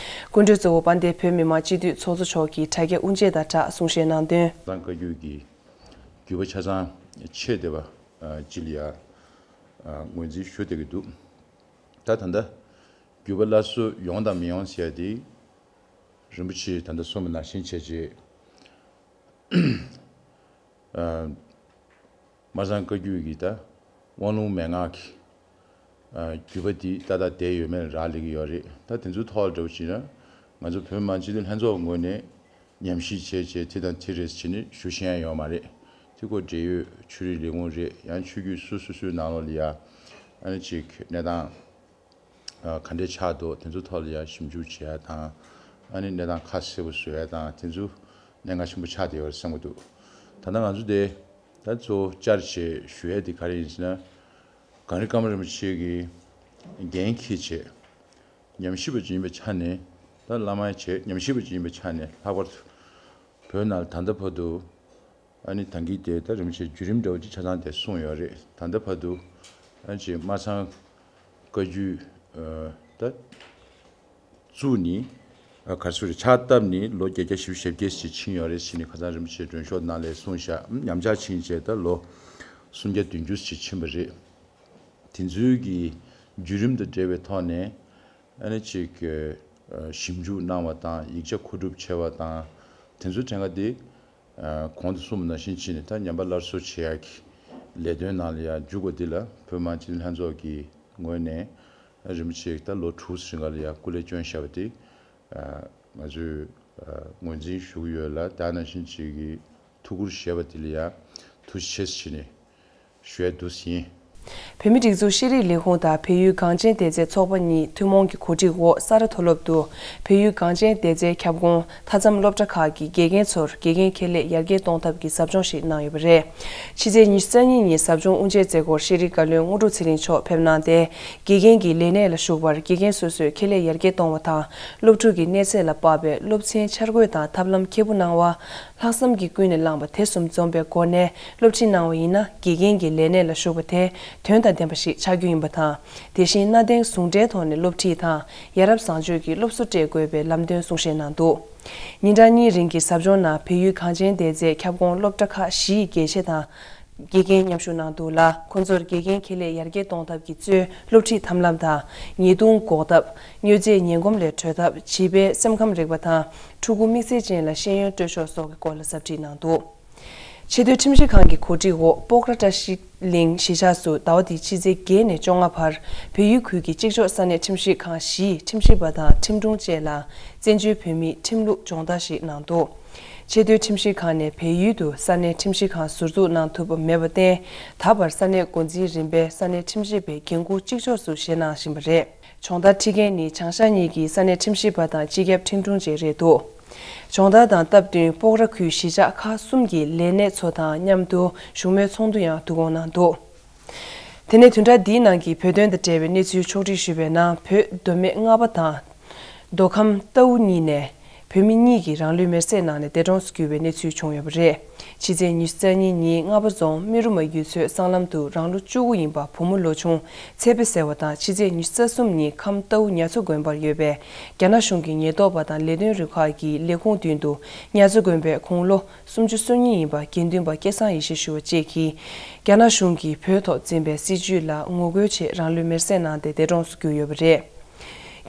སྐུ་མགྲོན་གཙོ་བོ་དཔལ་ལྡན་བོད་མི་མང་སྤྱི་འཐུས་ཚོགས་གཙོ་མཆོག་གིས་དྲ་རྒྱ་དབུ་འབྱེད་དང་སྦྲགས་གསུང་བཤད་གནང་དོན། སྨར་ཚང་བཀའ་བརྒྱུད་ཀྱི་བརྒྱུད་པ་ཆ་ཚང་ཆེད་དེ་བ་ཨ་ཅི་ལ་ཡ་ཨ་ངོས་འཛིན་ཞུ་བསྡད་ཀྱི་འདུག། ད་ད་ལྟ་བརྒྱུད་པ་སླར་གསོ་ཡོང་དང་མི་ཡོང་ཟེར་ཡ་དེ། རིན་པོ་ཆེས་ད་ལྟ་གསུངས་པ་ནང་བཞིན་བྱས་རྗེས། ཨ་སྨར་ཚང་བཀའ་བརྒྱུད་ཀྱི་ད་དབང་ལུང་མན་ངག་གི་ཨ་བརྒྱུད་པ་འདི་ཏག་ཏག་བསྡད་ཡོད་མེད་ལ་རག་ལས་ཀྱི་ཡོད་རེད། ད་དེ་ཚོའི་ཐོག་ལ་འདྲ་པོ་བྱས་ན་ང་ཚོ་བོད་མི་མང་སྤྱི་འཐུས་ལྷན་ཚོགས་ངོས་ནས་ཉམས་ཞིབ་བྱས་བྱས་དེ་དང་དེ་རེད་བྱས་ནས་ཞུ་ཤེས་ཡ་ཡོད་མ་རེད། དེ་སྐོར་འབྲེལ་ཡོད་ཆོས་རིག་ལས་ཁུངས་རེད། ཡང་ཆོས་བརྒྱུད་སོ་སོ་སོའི་ནང་ལོགས་ལ་ཡ་ཨ་ནི་ཅིག་གནས་སྟངས། ཨ་ག་འདྲས་ཆགས་འདུག། དེ་ཚོ་ཐོག་ལ་ཡང་ཞིབ་འཇུག་བྱེད་ཡ་དང་། ཨ་ནི་གནས་སྟངས་ཁ་གསལ་པོ་བཟོ་ཡ་དང་། དེ་ཚོ་གནད་འགག་ཆེན་པོ་ཆགས་བསྡད་ཡོད་རེད་བསམ་གྱི་འདུག། ད་ལྟ་ང་ཚོ་དེ་ད་གཙོ་བོ་བསྐྱར་བཅོས་ཞུ་ཡ་དེ་ག་རེ་ཡིན་ཟེར་ན། གངས་རི་ཀརྨ་རིན་པོ་ཆེ་གིས་འགན་འཁྱེར་བྱས། ཉམས་ཞིབ་པ་ཅིག་ཡིན་པའི་ཆ་ནས། ད་བླ་མ་བྱས་ཉམས་ཞིབ་པ་ཅིག་ཡིན་པའི་ཆ་ནས་ལྷག་པར་དུ་བོད་ནང་ལ་ད་ལྟ་བར་དུ། ཨ་ནི་ད་གིན་དེ་ད་རིན་པོ་ཆེ་བརྒྱུད་རིམ་འདྲ་བོ་ཅིག་ཆ་ཚང་དེ་གསུངས་ཡོད་རེད། ད་ལྟ་བར་དུ་ཨ་ནི་ཅིག་སྨར་ཚང་བཀའ་བརྒྱུད་ཨ་ད་བཙུགས་ནས་ཨ་ག་རེ་ཟེར་རེད། ཕྱག་བཏབ་ནས་ལོ་བརྒྱད་བརྒྱ་བཞི་བཅུ་ཞེ་བརྒྱད་ཅིག་ཕྱིན་ཡོད་རེད་ཟེར་ནས་ཁ་སང་རིན་པོ་ཆེ་མགྲོན་ཤོག་ནང་ལ་གསུངས་བཞག། ཉམས་ཆག་ཕྱིན་བྱས་ད་ལོ་སུམ་བརྒྱ་བདུན་ཅུ་ཅིག་ཕྱིན་པ་རེད། དེ་ཚོའི་གི་བརྒྱུད་རིམ་དང་འབྲེལ་བའི་ཐོག་ནས་ཨ་ནི་ཅིག་ཨ་ཞིབ་འཇུག་གནང་བ་དང་། ཡིག་ཆ་མཁོ་སྒྲུབ་བྱས་པ་དང་། དེ་ཚོའི་གྲངས་ཀ་དེ། ཨ་གོང་དུ་གསུངས་པ་ནང་བཞིན་བྱས་ནས་ད་ཉམས་པ་སླར་གསོ་བྱེད་ཡག་གི་ལས་དོན་ནང་ལ་ཡང་འཇུག་པ་འདི་ལ་བོད་མི་མང་སྤྱི་འཐུས་ལྷན་ཚོགས་ཀྱི་ངོས་ནས་རིན་པོ་ཆེ་ད་ལོ་དྲུག་ཙམ་སྔ་ལ་ཡང་སྐུ་ལས་བསྐྱོན་བཞག་པ་དེ་ཨ་ང་ཚོས་ཨ་ངོས་འཛིན་ཞུ་གི་ཡོད་ལ། ད་ནང་བཞིན་བྱེད་ཀྱི་ཐུགས་ཁུར་བཞེས་པ་དེ་ལ་ཡང་ཐུགས་རྗེ་ཆེ་ཞུ་ནས་ཞུ་ཡ་འདུག་ཟིན། བོད་མིའི་སྒྲིག་འཛུགས་ཤེས་རིག་ལས་ཁུངས་དང་བལ་ཡུལ་གངས་ཅན་བདེ་རྩའི་ཚོགས་པ་གཉིས་ཐུན་མོང་གི་གོ་སྒྲིག་འོག་ས་རཱ་མཐོ་སློབ་ཏུ་བལ་ཡུལ་གངས་ཅན་བདེ་རྩའི་ཁྱབ་ཁོངས་མཐའ་མཚམས་སློབ་གྲྭ་ཁག་གི་དགེ་རྒན་ཚོར་དགེ་རྒན་ཁྱད་ལས་ཡར་རྒྱས་གཏོང་ཐབས་ཀྱི་ཟབ་སྦྱོང་ཞིག་གནང་ཡོད་པ་རེད། ཕྱི་ཚེས་ཉི་ཤུ་རྩ་གཉིས་ཉིན་ཟབ་སྦྱོང་དབུ་འབྱེད་མཛད་སྒོར་ཤེས་རིག་བཀའ་བློན་དངོས་གྲུབ་ཚེ་རིང་མཆོག་ཕེབས་གནང་སྟེ། དགེ་རྒན་གྱི་ལས་གནས་ལ་ཞུགས་པར་དགེ་རྒན་སོ་སོས་ཁྱད་ལས་ཡར་རྒྱས་གཏོང་བ་དང་། སློབ་ཕྲུག་གི་གནས་ཚད་ལ་དཔག་པའི་སློབ་ཚན་འཆར་འགོད་དང་ཐབས་ལམ་ཁེ་པོ་གནང་བ། ལྷག་བསམ་གྱིས་ཀུན་ནས་བསླངས་པ་དེ་གསུམ་འཛོམས་པའི་སྒོ་ནས་སློབ་ཁྲིད་གནང་བ་ཡིན་ན། དགེ་རྒན་གྱི་ལས་གནས་ལ་ཞུགས་པ་དེ་དོན་དང་ལྡན་པ་ཞིག་ཆགས་རྒྱུ་ཡིན་པ་དང་། དེ་བཞིན་གནའ་དེང་ཟུང་འབྲེལ་ཐོག་ནས་སློབ་ཁྲིད་དང་། ཡ་རབས་བཟང་སྤྱོད་ཀྱི་སློབ་གསོ་སྤྲད་དགོས་པའི་ལམ་སྟོན་གསུང་བཤད་གནང་འདུག། ཉིན་གྲངས་གཉིས་རིང་གི་ཟབ་སྦྱོང་ནང་བལ་ཡུལ་གངས་ཅན་བདེ་རྩའི་ཁྱབ་ཁོངས་སློབ་གྲྭ་ཁག་བཞིའི་དགེ་ཆེ་དང་། དགེ་རྒན་མཉམ་ཞུགས་གནང་འདུག་ལ། ཁོང་ཚོར་དགེ་རྒན་ཁེ་ལས་ཡར་རྒྱས་གཏོང་ཐབས་ཀྱི་གཙོས་སློབ་ཁྲིད་ཐབས་ལམ་དང་། ཉེས་རྡུང་འགོག་ཐབས། མྱོས་རྫས་ངན་གོམས་ལས་གྲོལ་ཐབས། བྱིས་པའི་སེམས་ཁམས་རིག་པ་དང་། ཕྲུ་གུ་དམིགས་བསལ་ཅན་ལ་ཤེས་ཡོན་སྤྲོད་ཕྱོགས་སོགས་ཀྱི་སྐོར་ལ་ཟབ་ཁྲིད་གནང་འདུག། ཆེས་མཐོའི་ཁྲིམས་ཞིབ་ཁང་གི་གོ་སྒྲིག་འོག་སྤོག་ར་བཀྲ་ཤིས་གླིང་གཞིས་ཆགས་སུ་ཟླ་བ་འདིའི་ཕྱི་ཚེས་བརྒྱད་ནས་བཅོ་ལྔ་བར་བལ་ཡུལ་ཁུལ་གྱི་གཅིག་ལྕོགས་ས་གནས་ཁྲིམས་ཞིབ་ཁང་བཞིའི་ཁྲིམས་ཞིབ་པ་དང་ཁྲིམས་དྲུང་བཅས་ལ་བཙན་བྱོལ་བོད་མིའི་ཁྲིམས་ལུགས་སྦྱོང་བརྡར་ཞིག་གནང་འདུག། ཆེས་མཐོའི་ཁྲིམས་ཞིབ་ཁང་ནས་བལ་ཡུལ་དུ་ས་གནས་ཁྲིམས་ཞིབ་ཁང་ཟུར་འཛུགས་གནང་ཐུབ་པ་མེད་པར་བརྟེན། ད་བར་ས་གནས་འགོ་འཛིན་རིམ་པའི་ས་གནས་ཁྲིམས་ཞིབ་པའི་འགན་འཁུར་གཅིག་ལྕོགས་སུ་བཞེས་གནང་བཞིན་པ་རེད། སྦྱོང་བརྡར་ཁྲིད་མཁན་ནི་བྱང་ཤར་གཉིས་ཀྱི་ས་གནས་ཁྲིམས་ཞིབ་པ་དང་སྤྱི་ཁྱབ་ཁྲིམས་དྲུང་བཅས་རེད་འདུག། སྦྱོང་བརྡར་དང་སྟབས་བསྟུན་སྤོག་ར་ཁུལ་གཞིས་ཆགས་ཁག་གསུམ་གྱི་ལས་སྣེ་ཚོ་དང་མཉམ་དུ་བཞུགས་མོལ་ཚོགས་འདུ་ཡང་བསྡུ་སྐོང་གནང་འདུག། དེ་ནས་བདུན་ཕྲག་འདིའི་ནང་གི་བོད་དོན་དང་འབྲེལ་བའི་གནས་ཚུལ་ཕྱོགས་སྒྲིག་ཞུས་པའི་ནང་། བོད་མདོ་སྨད་རྔ་པ་དང་མདོ་ཁམས་རྟའུ་གཉིས་ནས་བོད་མི་གཉིས་ཀྱིས་རང་ལུས་མེར་སྲེག་གནང་ནས་འདས་གྲོངས་སུ་གྱུར་བའི་གནས་ཚུལ་བྱུང་ཡོད་པ་རེད། ཕྱི་ཚེས་ཉི་ཤུ་རྩ་གཉིས་ཉིན་རྔ་པ་རྫོང་སྨིན་རུ་མ་ཡུལ་ཚོའི་སྲང་ལམ་དུ་རང་ལོ་བཅུ་དགུ་ཡིན་པ་བུ་མོ་ལོ་ཆུང་ཚེ་འཕེལ་ཟེར་བ་དང་། ཕྱི་ཚེས་ཉི་ཤུ་རྩ་གསུམ་ཉིན་ཁམས་རྟའུ་ཉ་མཚོ་དགོན་པར་ཡོད་པའི་རྒྱ་ནག་གཞུང་གི་ཉེན་རྟོག་པ་དང་ལས་དོན་རུ་ཁག་གི་ལས་ཁུངས་མདུན་དུ་ཉ་མཚོ་དགོན་པའི་དགུང་ལོ་སུམ་ཅུ་སོ་གཉིས་ཡིན་པ་དགེ་འདུན་པ་སྐལ་བཟང་ཡེ་ཤེས་ཞུ་བ་བཅས་ཀྱིས་རྒྱ་ནག་གཞུང་གིས་བོད་ཐོག་འཛིན་པའི་སྲིད་བྱུས་ལ་ངོ་རྒོལ་ཆེད་རང་ལུས་མེར་སྲེག་གནང་སྟེ་འདས་གྲོངས་སུ་གྱུར་ཡོད་པ་རེད།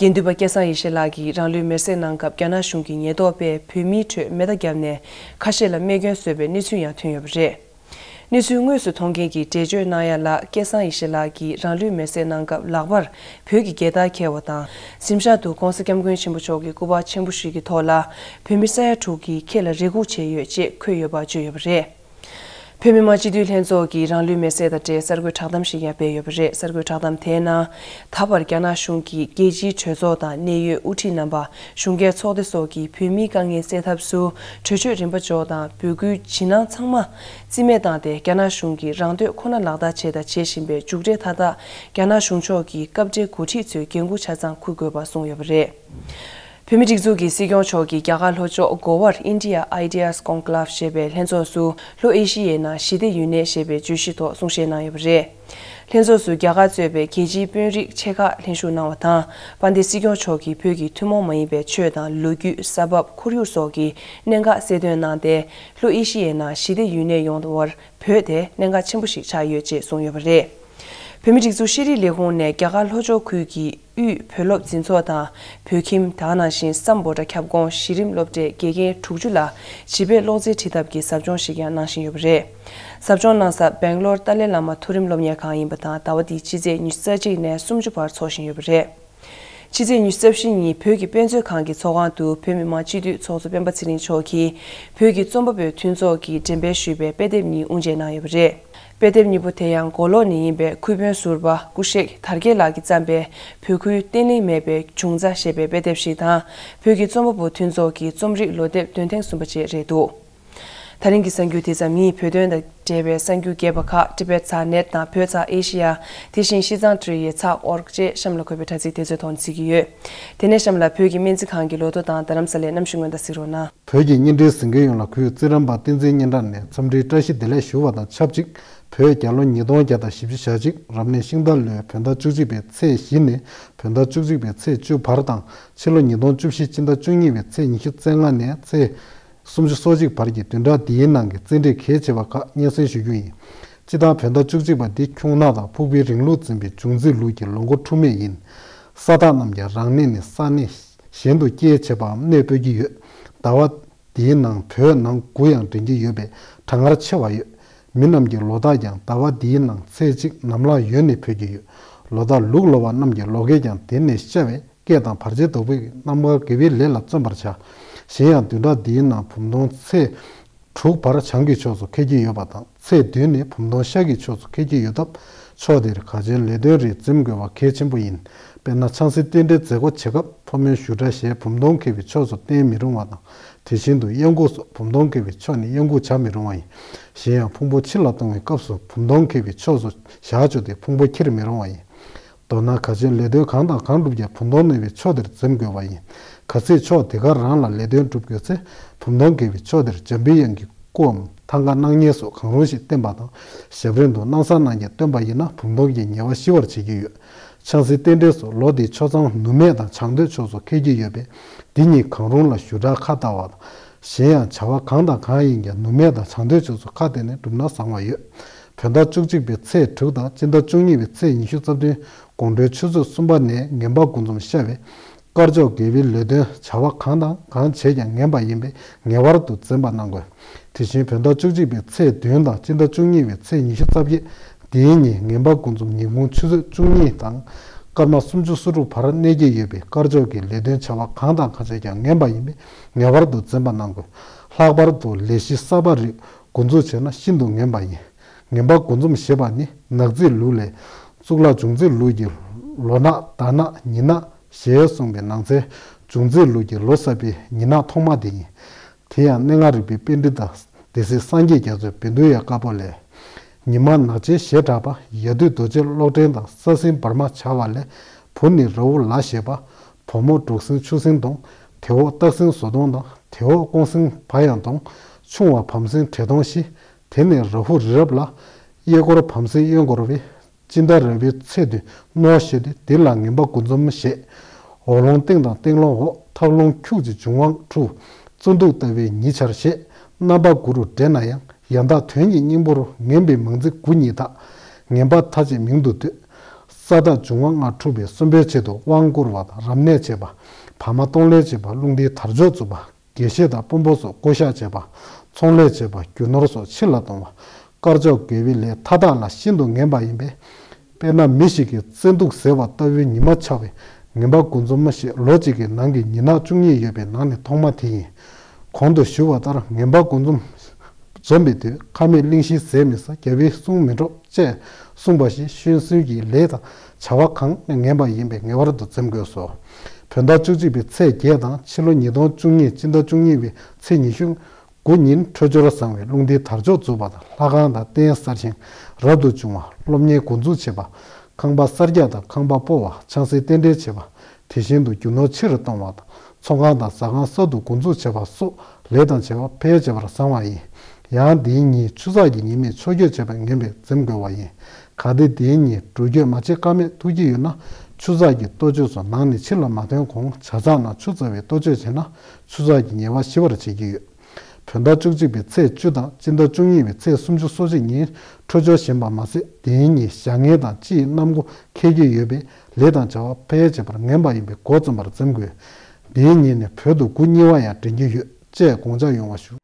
དགེ་འདུན་པ་སྐལ་བཟང་ཡེ་ཤེས་ལགས་ཀྱིས་རང་ལུས་མེར་སྲེག་གནང་སྐབས་རྒྱ་ནག་གཞུང་གི་ཉེན་རྟོག་པས་བོད་མིའི་ཁྲོད་མེ་མདའ་བརྒྱབ་ནས་ཁ་ཤས་ལ་རྨས་སྐྱོན་བཟོས་པའི་གནས་ཚུལ་ཡང་ཐོན་ཡོད་པ་རེད། གནས་ཚུལ་དངོས་སུ་མཐོང་མཁན་གྱིས་འགྲེལ་བརྗོད་གནང་ཡ་ལ། སྐལ་བཟང་ཡེ་ཤེས་ལགས་ཀྱིས་རང་ལུས་མེར་སྲེག་གནང་སྐབས་ལག་པར་བོད་ཀྱི་རྒྱལ་དར་འཁྱེར་བ་དང་། གཟིམ་ཤག་ཏུ་༸གོང་ས་༸སྐྱབས་མགོན་ཆེན་པོ་མཆོག་གི་སྐུ་པར་ཆེན་པོ་ཞིག་གི་ཐོག་ལ་བོད་མི་ས་ཡ་དྲུག་གིས་ཁྱེད་ལ་རེ་སྒུག་བྱས་ཡོད་ཅེས་འཁོད་ཡོད་པ་བརྗོད་ཡོད་པ་རེད། བོད་མི་མང་སྤྱི་འཐུས་ལྷན་ཚོགས་ཀྱིས་རང་ལུས་མེར་སྲེག་དང་འབྲེལ་གསར་འགོད་བསྒྲགས་གཏམ་ཞིག་ཡང་སྤེལ་ཡོད་པ་རེད། གསར་འགོད་བསྒྲགས་གཏམ་དེའི་ནང་། ད་བར་རྒྱ་ནག་གཞུང་གིས་རྒྱལ་སྤྱིའི་གྲོས་ཚོགས་དང་གནད་ཡོད་དབུ་ཁྲིད་རྣམ་པ། གཞུང་སྒེར་ཚོགས་སྡེ་སོགས་ཀྱིས་བོད་མིའི་དཀའ་ངལ་སེལ་ཐབས་སུ་གྲོས་ཆོད་རིམ་པ་འཇོག་དང་འབོད་སྐུལ་ཇི་གནང་ཚང་མ་རྩིས་མེད་བཏང་སྟེ། རྒྱ་ནག་གཞུང་གིས་རང་འདོད་ཁོ་ན་ལག་བསྟར་བྱས་དང་བྱེད་བཞིན་པའི་མཇུག་འབྲས་མཐའ་དག་རྒྱ་ནག་གཞུང་ཕྱོགས་ཀྱི་སྐབས་འབྲེལ་འགོ་ཁྲིད་ཚོས་འགན་འཁུར་ཆ་ཚང་འཁུར་དགོས་པ་གསུངས་ཡོད་པ་རེད། བོད་མིའི་སྒྲིག་འཛུགས་ཀྱི་སྲིད་སྐྱོང་མཆོག་གིས་རྒྱ་གར་ལྷོ་ཕྱོགས་གོ་བར་India Ideas Conclave ཞེས་པའི་ལྷན་ཚོགས་སུ། ལྷོ་ཨེ་ཤི་ཡའི་ནང་ཞི་བདེ་ཡུན་གནས་ཞེས་པའི་བརྗོད་གཞིའི་ཐོག་གསུང་བཤད་གནང་ཡོད་པ་རེད། ལྷན་ཚོགས་སུ་རྒྱ་གར་གཙོས་པའི་རྒྱལ་སྤྱིའི་དཔོན་རིགས་ཆེ་ཁག་ལྷན་ཞུགས་གནང་བ་དང་། དཔལ་ལྡན་སྲིད་སྐྱོང་མཆོག་གིས་བོད་ཀྱི་ཐུན་མོང་མ་ཡིན་པའི་ཆོས་དང་ལོ་རྒྱུས། ས་བབ། ཁོར་ཡུག་སོགས་ཀྱི་གནད་འགག་གསལ་སྟོན་གནང་སྟེ། ལྷོ་ཨེ་ཤི་ཡའི་ནང་ཞི་བདེ་ཡུན་གནས་ཡོང་བར་བོད་དེ་གནད་འགག་ཆེན་པོ་ཞིག་ཆགས་ཡོད་ཅེས་གསུངས་ཡོད་པ་རེད། བོད་མིའི་སྒྲིག་འཛུགས་ཤེས་རིག་ལས་ཁུངས་ནས་རྒྱ་གར་ལྷོ་ཕྱོགས་ཁུལ་གྱི་དབུས་བོད་སློབ་འཛིན་ཚོགས་དང་། བོད་ཁྱིམ། དེ་ག་ནང་བཞིན་སམ་བྷོ་ཊ་ཁྱབ་ཁོངས་གཞི་རིམ་སློབ་གྲྭའི་དགེ་རྒན་དྲུག་ཅུ་ལ་བྱིས་པའི་གློག་རྫས་འཁྲིད་ཐབས་ཀྱི་ཟབ་སྦྱོང་ཞིག་ཡང་གནང་བཞིན་ཡོད་པ་རེད། ཟབ་སྦྱོང་གནང་ས་སྦེང་ལོར་ཏཱ་ལའི་བླ་མ་མཐོ་རིམ་སློབ་གཉེར་ཁང་ཡིན་པ་དང་། ཟླ་བ་འདིའི་ཕྱི་ཚེས་ཉི་ཤུ་རྩ་གཅིག་ནས་སུམ་ཅུ་བར་འཚོགས་བཞིན་ཡོད་པ་རེད། ཕྱི་ཚེས་ཉི་ཤུ་རྩ་བཞི་ཉིན་བོད་ཀྱི་དཔེ་མཛོད་ཁང་གི་ཚོགས་ཁང་དུ་བོད་མི་མང་སྤྱི་འཐུས་ཚོགས་གཙོ་སྤེན་པ་ཚེ་རིང་མཆོག་གིས་བོད་ཀྱི་རྩོམ་པ་པོའི་མཐུན་ཚོགས་ཀྱིས་འགྲེམས་སྤེལ་ཞུས་པའི་དཔེ་དེབ་གཉིས་དབུ་འབྱེད་གནང་ཡོད་པ་རེད། དཔེ་དེབ་གཉིས་པོ་དེ་ཡང་མགོ་ལོག་ནས་ཡིན་པའི་ཁུལ་དཔོན་ཟུར་པ་སྐུ་གཤེགས་དར་རྒྱས་ལགས་ཀྱིས་བརྩམས་པའི་བོད་ཁུལ་བརྟན་ལྷིང་མེད་པའི་འབྱུང་རྩ་ཞེས་པའི་དཔེ་དེབ་ཞིག་དང་། བོད་ཀྱི་རྩོམ་པ་པོ་མཐུན་ཚོགས་ཀྱི་རྩོམ་རིག་ལོ་དེབ་འདོན་ཐེངས་གསུམ་པ་བཅས་རེད་འདུག། ད་རིང་གི་གསར་འགྱུར་དེ་ཙམ་ཡིན། བོད་དོན་དང་འབྲེལ་བའི་གསར་འགྱུར་རྒྱས་པ་ཁག་ཊི་བེཊ་ཛ་ནེཊ་དང་བོད་ཚགས་ཨེ་ཤི་ཡ། དེ་བཞིན་ཤིས་ཙང་ཊི་ཡི་ཚགས་ཨོར་ཀི་བཅས་གཤམ་ལ་འཁོད་པའི་དྲ་ཚིགས་དེ་ཚོའི་ཐོག་ནས་གཟིགས་ཀྱི་ཡོད། དེ་ནས་གཤམ་ལ་བོད་ཀྱི་སྨན་རྩིས་ཁང་གི་ལོ་ཐོ་དང་རྡ་རམ་ས་ལའི་གནམ་གཤིས་སྔོན་བརྡ་གཟིགས་རོགས་གནང་། བོད་ཀྱི་བརྙན་འཕྲིན་གཟིགས་མཁན་ཡོངས་ལ་གུས། རྩི་རམས་པ་བསྟན་འཛིན་སྙན་གྲགས་ནས་འཚམས་འདྲིའི་བཀྲ་ཤིས་བདེ་ལེགས་ཞུ་བ་དང་ཆབས་ཅིག། བོད་རྒྱལ་ལོ་ཉིས་སྟོང་བརྒྱ་དང་བཞི་བཅུ་ཞེ་གཅིག་རབ་གནས་ཤིང་རྟ་ལོའི་བོད་ཟླ་བཅུ་གཅིག་པའི་ཚེས་བཞི་ནས་བོད་ཟླ་བཅུ་གཅིག་པའི་ཚེས་བཅུ་བར་དང་། ཕྱི་ལོ་ཉིས་སྟོང་བཅུ་བཞི་སྤྱི་ཟླ་བཅུ་གཉིས་པའི་ཚེས་ཉི་ཤུ་རྩ་ལྔ་ནས་ཚེས་སུམ་ཅུ་སོ་གཅིག་བར་གྱི་བདུན་ཕྲག་འདིའི་ནང་གི་རྩེད་འགྲན་གལ་ཆེ་བ་ཁག་སྙན་སེང་ཞུ་རྒྱུ་ཡིན། སྤྱིར་བཏང་བོད་ཟླ་བཅུ་གཅིག་པ་འདི་ཁྱུང་ནག་དང་ཕུག་པའི་རིང་ལུགས་འཛིན་པའི་འབྱུང་རྩིས་ལུགས་ཀྱི་ལོ་འགོ་འཁྲུག་མེད་ཡིན། ས་བདག་རྣམས་ཀྱང་རང་གནས་ནས་ས་གནས་གཞན་དུ་སྐྱེལ་བྱེད་པའམ་གནས་སྤོས་ཀྱི་ཡོད། ཟླ་བ་འདིའི་ནང་བོད་ནང་དགུ་ཡང་འདྲེན་གྱི་ཡོད་པས་གྲང་ངར་ཆེ་བ་ཡོད། མི་རྣམས་ཀྱི་ལོ་རྟགས་ཀྱང་ཟླ་བ་འདིའི་ནང་ཚེས་གཅིག་ནམ་ལངས་ཡོལ་ནས་འཕོ་གི་ཡོད། ལོ་རྟགས་ལུག་ལོ་བ་རྣམས་ཀྱི་ལོ་སྐལ་ཀྱང་དེ་ནས་ཤར་བས། སྐད་དང་བར་ཆད་དོག་པའི་རྣམ་པར་དགེ་བའི་ལས་ལ་བརྩོན་པར་བྱ། གཞན་ཡང་བདུན་ཕྲག་འདིའི་ནང་བུམ་སྟོང་ཚེས་དྲུག་བར་བྱང་གི་ཕྱོགས་སུ་འཁེལ་གྱི་ཡོད་པ་དང་། ཚེས་བདུན་ནས་བུམ་སྟོང་ཤར་གྱི་ཕྱོགས་སུ་འཁེལ་གྱི་ཡོད་སྟབས། ཕྱོགས་དེར་ག་ཆེན་ལས་དོན་རེ་འཛེམ་དགོས་པ་གལ་ཆེན་པོ་ཡིན། དཔེར་ན་ཆང་སའི་རྟེན་འབྲེལ་མཛད་སྒོ་བྱེད་སྐབས་ཕོ་མོའི་བཞུགས་གྲལ་ཞེས་བུམ་སྟོང་འཁེལ་བའི་ཕྱོགས་སུ་བསྟན་མི་རུང་བ་དང་། དེ་བཞིན་དུ་གཡང་འགུགས་སོགས་བུམ་སྟོང་འཁེལ་བའི་ཕྱོགས་ནས་གཡང་འགུགས་བྱ་མི་རུང་བ་ཡིན། གཞན་ཡང་ཕུང་པོ་ཕྱི་ལ་གཏོང་བའི་སྐབས་སུ་བུམ་སྟོང་འཁེལ་བའི་ཕྱོགས་སུ་བཞག་བཅུག་སྟེ་ཕུང་པོ་འཁྱེར་མི་རུང་བ་ཡིན། མདོར་ན་ག་ཆེན་ལས་དོན་གང་དང་གང་བསྒྲུབ་ཀྱང་བུམ་སྟོང་གནས་པའི་ཕྱོགས་དེར་འཛེམ་དགོས་པ་ཡིན། གལ་སྲིད་ཕྱོགས་དེ་ག་རང་ལ་ལས་དོན་སྒྲུབ་དགོས་ཚེ། བུམ་སྟོང་འཁེལ་བའི་ཕྱོགས་དེར་འཇམ་པའི་དབྱངས་ཀྱི་སྐུའམ་ཐང་ག་སྣང་བརྙན་སོགས་གང་རུང་ཞིག་བསྟན་པ་དང་། ཞབས་རིམ་དུ་སྣང་གསལ་སྣང་བརྙན་སྟོན་པ་ཡིན་ན་བུམ་སྟོང་གི་ཉེ་བ་ཞི་བར་བྱེད་ཀྱི་ཡོད། ཆང་སའི་རྟེན་འབྲེལ་སོགས་ལོ་དེའི་ཆོས་ཚང་ནུབ་སྨད་དང་བྱང་སྟོད་ཕྱོགས་སུ་འཁེལ་གྱི་ཡོད་པས། འདི་གཉིས་གང་རུང་ལ་བཞུགས་གྲལ་ཁ་བལྟ་བ་དང་། གཞན་ཡང་བྱ་བ་གང་དང་གང་ཡིན་ཀྱང་ནུབ་སྨད་དང་བྱང་སྟོད་ཕྱོགས་སུ་ཁ་གཏད་ནས་བསྒྲུབས་ན་བཟང་བ་ཡོད། བོད་ཟླ་བཅུ་གཅིག་པའི་ཚེས་དྲུག་དང་སྤྱི་ཟླ་བཅུ་གཉིས་པའི་ཚེས་ཉི་ཤུ་རྩ་བདུན་དགོང་དྲོའི་ཆུ་ཚོད་གསུམ་པ་ནས་ངན་པ་དགུ་འཛོམས་ཤར་བས། དཀར་ཕྱོགས་དགེ་བའི་ལས་དོན་བྱ་བ་གང་དང་གང་བྱས་ཀྱང་ངན་པ་ཡིན་པས་ངེས་པར་དུ་འཛེམ་པ་གནང་དགོས། དེ་བཞིན་བོད་ཟླ་བཅུ་གཅིག་པའི་ཚེས་བདུན་དང་སྤྱི་ཟླ་བཅུ་གཉིས་པའི་ཚེས་ཉི་ཤུ་རྩ་བརྒྱད་འདིའི་ཉིན་ངན་པ་དགུ་འཛོམས་ཉིན་གུང་ཆུ་ཚོད་བཅུ་གཉིས་དང་སྐར་མ་སུམ་ཅུ་སོ་དྲུག་བར་གནས་ཀྱི་ཡོད་པས་དཀར་ཕྱོགས་ཀྱི་ལས་དོན་བྱ་བ་གང་དང་གང་བྱས་ཀྱང་ངན་པ་ཡིན་པས་ངེས་པར་དུ་འཛེམ་པ་གནང་དགོས། ལྷག་པར་དུ་ལས་གཞི་གསར་པ་རིགས་འགོ་འཛུགས་བྱས་ན་ཤིན་ཏུ་ངན་པ་ཡིན། ངན་པ་དགུ་འཛོམས་ཞེས་པ་ནི་ནག་རྩིས་ལུགས་ལས། གཙུག་ལག་འབྱུང་རྩིས་ལུགས་ཀྱི་ལོ་ནག་ཟླ་ནག་ཉི་ནག་ཞེས་གསུངས་པའི་ནང་ཚན་འབྱུང་རྩིས་ལུགས་ཀྱི་ལོ་གསར་པའི་ཉི་ནག་ཐོག་མ་དེ་ཡིན། དེ་ཡང་གནས་ལྔ་རིག་པའི་པཎྜི་ཏ་སྡེ་སྲིད་སངས་རྒྱས་རྒྱ་མཚོའི་བཻ་ཌཱུརྱ་བཀའ་པོད་ལས། ཉི་མ་ནག་ཅན་ཞེས་གྲགས་པ། ཡ་དུད་རྡོ་རྗེ་གློག་ཕྲེང་དང་། ས་སྲིན་འབར་མ་བྱ་བ་ལས། བུ་ནི་ར་ཧུ་ལ་ཞེས་པ། བུ་མོ་འབྲུག་སྲིན་ཆུ་སྲིན་གདོང་། དེ་འོག་སྟག་སྲིན་བཟོ་གདོང་དང་། དེ་འོག་ཀོང་སྲིན་བ་ཡང་གདོང་། ཆུང་བ་བམ་སྲིན་བྲེ་གདོང་བཞི། དེ་ནས་ར་ཧུ་རི་རབ་ལ། གཡས་སྐོར་བམ་སྲིན་གཡོན་སྐོར་བའི། སྤྱི་ཟླ་ར་བའི་ཚེས་བདུན་ནོ་ཞེས་ཏེ། འདི་ལ་ངན་པ་དགུ་འཛོམས་ཞེས། འོག་རླུང་སྟེང་དང་སྟེང་རླུང་འོག་ཐབ་རླུང་འཁྱུག་ཅིང་འབྱུང་བ་འཁྲུག་བཙོན་དུག་ལྟ་བུའི་ཉི་ཆར་ཞེས། རྣམ་པ་དགུ་རུ་འགྲེལ་ན་ཡང་། ཡང་དག་དོན་གྱི་སྙིང་པོ་རུ། ངན་པའི་མང་ཚིག་དགུ་ཉིད་དག་ངན་པ་མཐའ་བཅད་མིང་དུ་འདོད། ས་བདག་འབྱུང་བ་ལྔ་འཁྲུགས་པའི་གསོན་པོའི་ཆེད་དུ་དབང་བསྐུར་བ་དང་། རབ་གནས་བྱེད་པ། བར་མ་གཏོང་ལེན་བྱེད་པ། རླུང་རྟའི་དར་ལྕོག་འཛུགས་པ། དགེ་བཤེས་དང་དཔོན་པོ་སོགས་བསྐོ་གཞག་བྱེད་པ། ཚོང་ལས་བྱེད་པ། རྒྱུ་ནོར་སོགས་ཕྱི་ལ་གཏོང་བ། དཀར་ཕྱོགས་དགེ་བའི་ལས་མཐའ་དག་ལ་ཤིན་ཏུ་ངན་པ་ཡིན་པས། དཔེར་ན་མི་ཞིག་གིས་བཙན་དུག་ཟེར་བ་ལྟ་བུའི་ཉི་མ་འཆར་བའི་ངན་པ་དགུ་འཛོམས་ཞེས། ལོ་གཅིག་གི་ནང་གི་ཉི་ནག་བཅུ་གཉིས་ཡོད་པའི་ནང་ནས་ཐོག་མ་དེ་ཡིན། གོང་དུ་ཞུ་བ་ལྟར་ངན་པ་དགུ་འཛོམས་འཛོམས་པའི་དུས། ཁ་མེད་གླིང་བཞི་ཟས་མི་ཟ། རྒྱལ་པོའི་གསུང་མི་སྒྲོག་ཅེས་གསུངས་པ་བཞིན་ཤོད་སྲོལ་གྱི་ལས་དང་བྱ་བ་གང་ངན་པ་ཡིན་པས་ངེས་པར་དུ་འཛེམ་དགོས་སོ། བོད་ཟླ་བཅུ་གཅིག་པའི་ཚེས་བརྒྱད་དང་། ཕྱི་ལོ་ཉིས་སྟོང་བཅུ་གཉིས་སྤྱི་ཟླ་བཅུ་གཉིས་པའི་ཚེས་ཉི་ཤུ་དགུ་ཉིན་འཕྲོད་སྦྱོར་བཟང་བའི་རླུང་རྟའི་དར་ལྕོག་འཛུགས་པ་དང་། ལྷ་ཁང་དང་རྟེན་གསར་བཞེངས་རབ་ཏུ་བྱུང་བ། སློབ་གཉེར་འགོ་འཛུགས་བྱེད་པ། ཁང་པ་གསར་རྒྱག་དང་ཁང་པ་སྤོ་བ། ཆང་སའི་རྟེན་འབྲེལ་བྱེད་པ། དེ་བཞིན་དུ་རྒྱུ་ནོར་ཆེ་རུ་གཏོང་བ་དང་། ཚོང་ཁང་དང་ཟ་ཁང་གསར་དུ་འགོ་འཛུགས་བྱེད་པ་སོགས་ལས་དང་བྱ་བ་ཕལ་ཆེ་བར་བཟང་བ་ཡིན། ཡང་འདིའི་ཉིན་ཆུ་ཚགས་ཀྱི་ཉི་མས་ཆོས་སྐྱོང་བྱེད་པ་ངན་པས་འཛེམ་དགོས་པ་ཡིན། གལ་ཏེ་འདིའི་ཉིན་འགྲོ་སྐྱོད་མ་བྱེད་ཀ་མེད་ཐུག་གི་ཡོད་ན། ཆུ་ཚགས་ཀྱི་གཏོ་བཅོས་སོགས་ནང་ནས་ཕྱི་ལ་མ་ཐོན་གོང་ཇ་ཚགས་ནང་ཆུ་བཙགས་པའི་གཏོ་བཅོས་བྱས་ན། ཆུ་ཚགས་ཀྱི་ཉེས་པ་ཞི་བར་བྱེད་ཀྱི་ཡོད། བོད་ཟླ་བཅུ་གཅིག་པའི་ཚེས་བཅུ་དང་སྤྱི་ཟླ་བཅུ་གཉིས་པའི་ཚེས་སུམ་ཅུ་སོ་གཅིག་ཉིན་འཕྲོད་སྦྱོར་ཞན་པ་མ་ཟད། དེའི་ཉིན་བྱ་ངན་དང་སྤྱི་ཡི་གནམ་སྒོ་ཁེལ་གྱི་ཡོད་པས། ལས་དང་བྱ་བ་ཕལ་ཆེ་བར་ངན་པ་ཡིན་པས་འགོ་རྩོམ་པར་འཛེམ་དགོས། དེའི་ཉིན་ནས་བོད་དུ་དགུ་གཉིས་པ་ཡང་འདྲེན་གྱི་ཡོད་ཅེས་དགོངས་འཇགས་ཡོང་བ་ཞུ།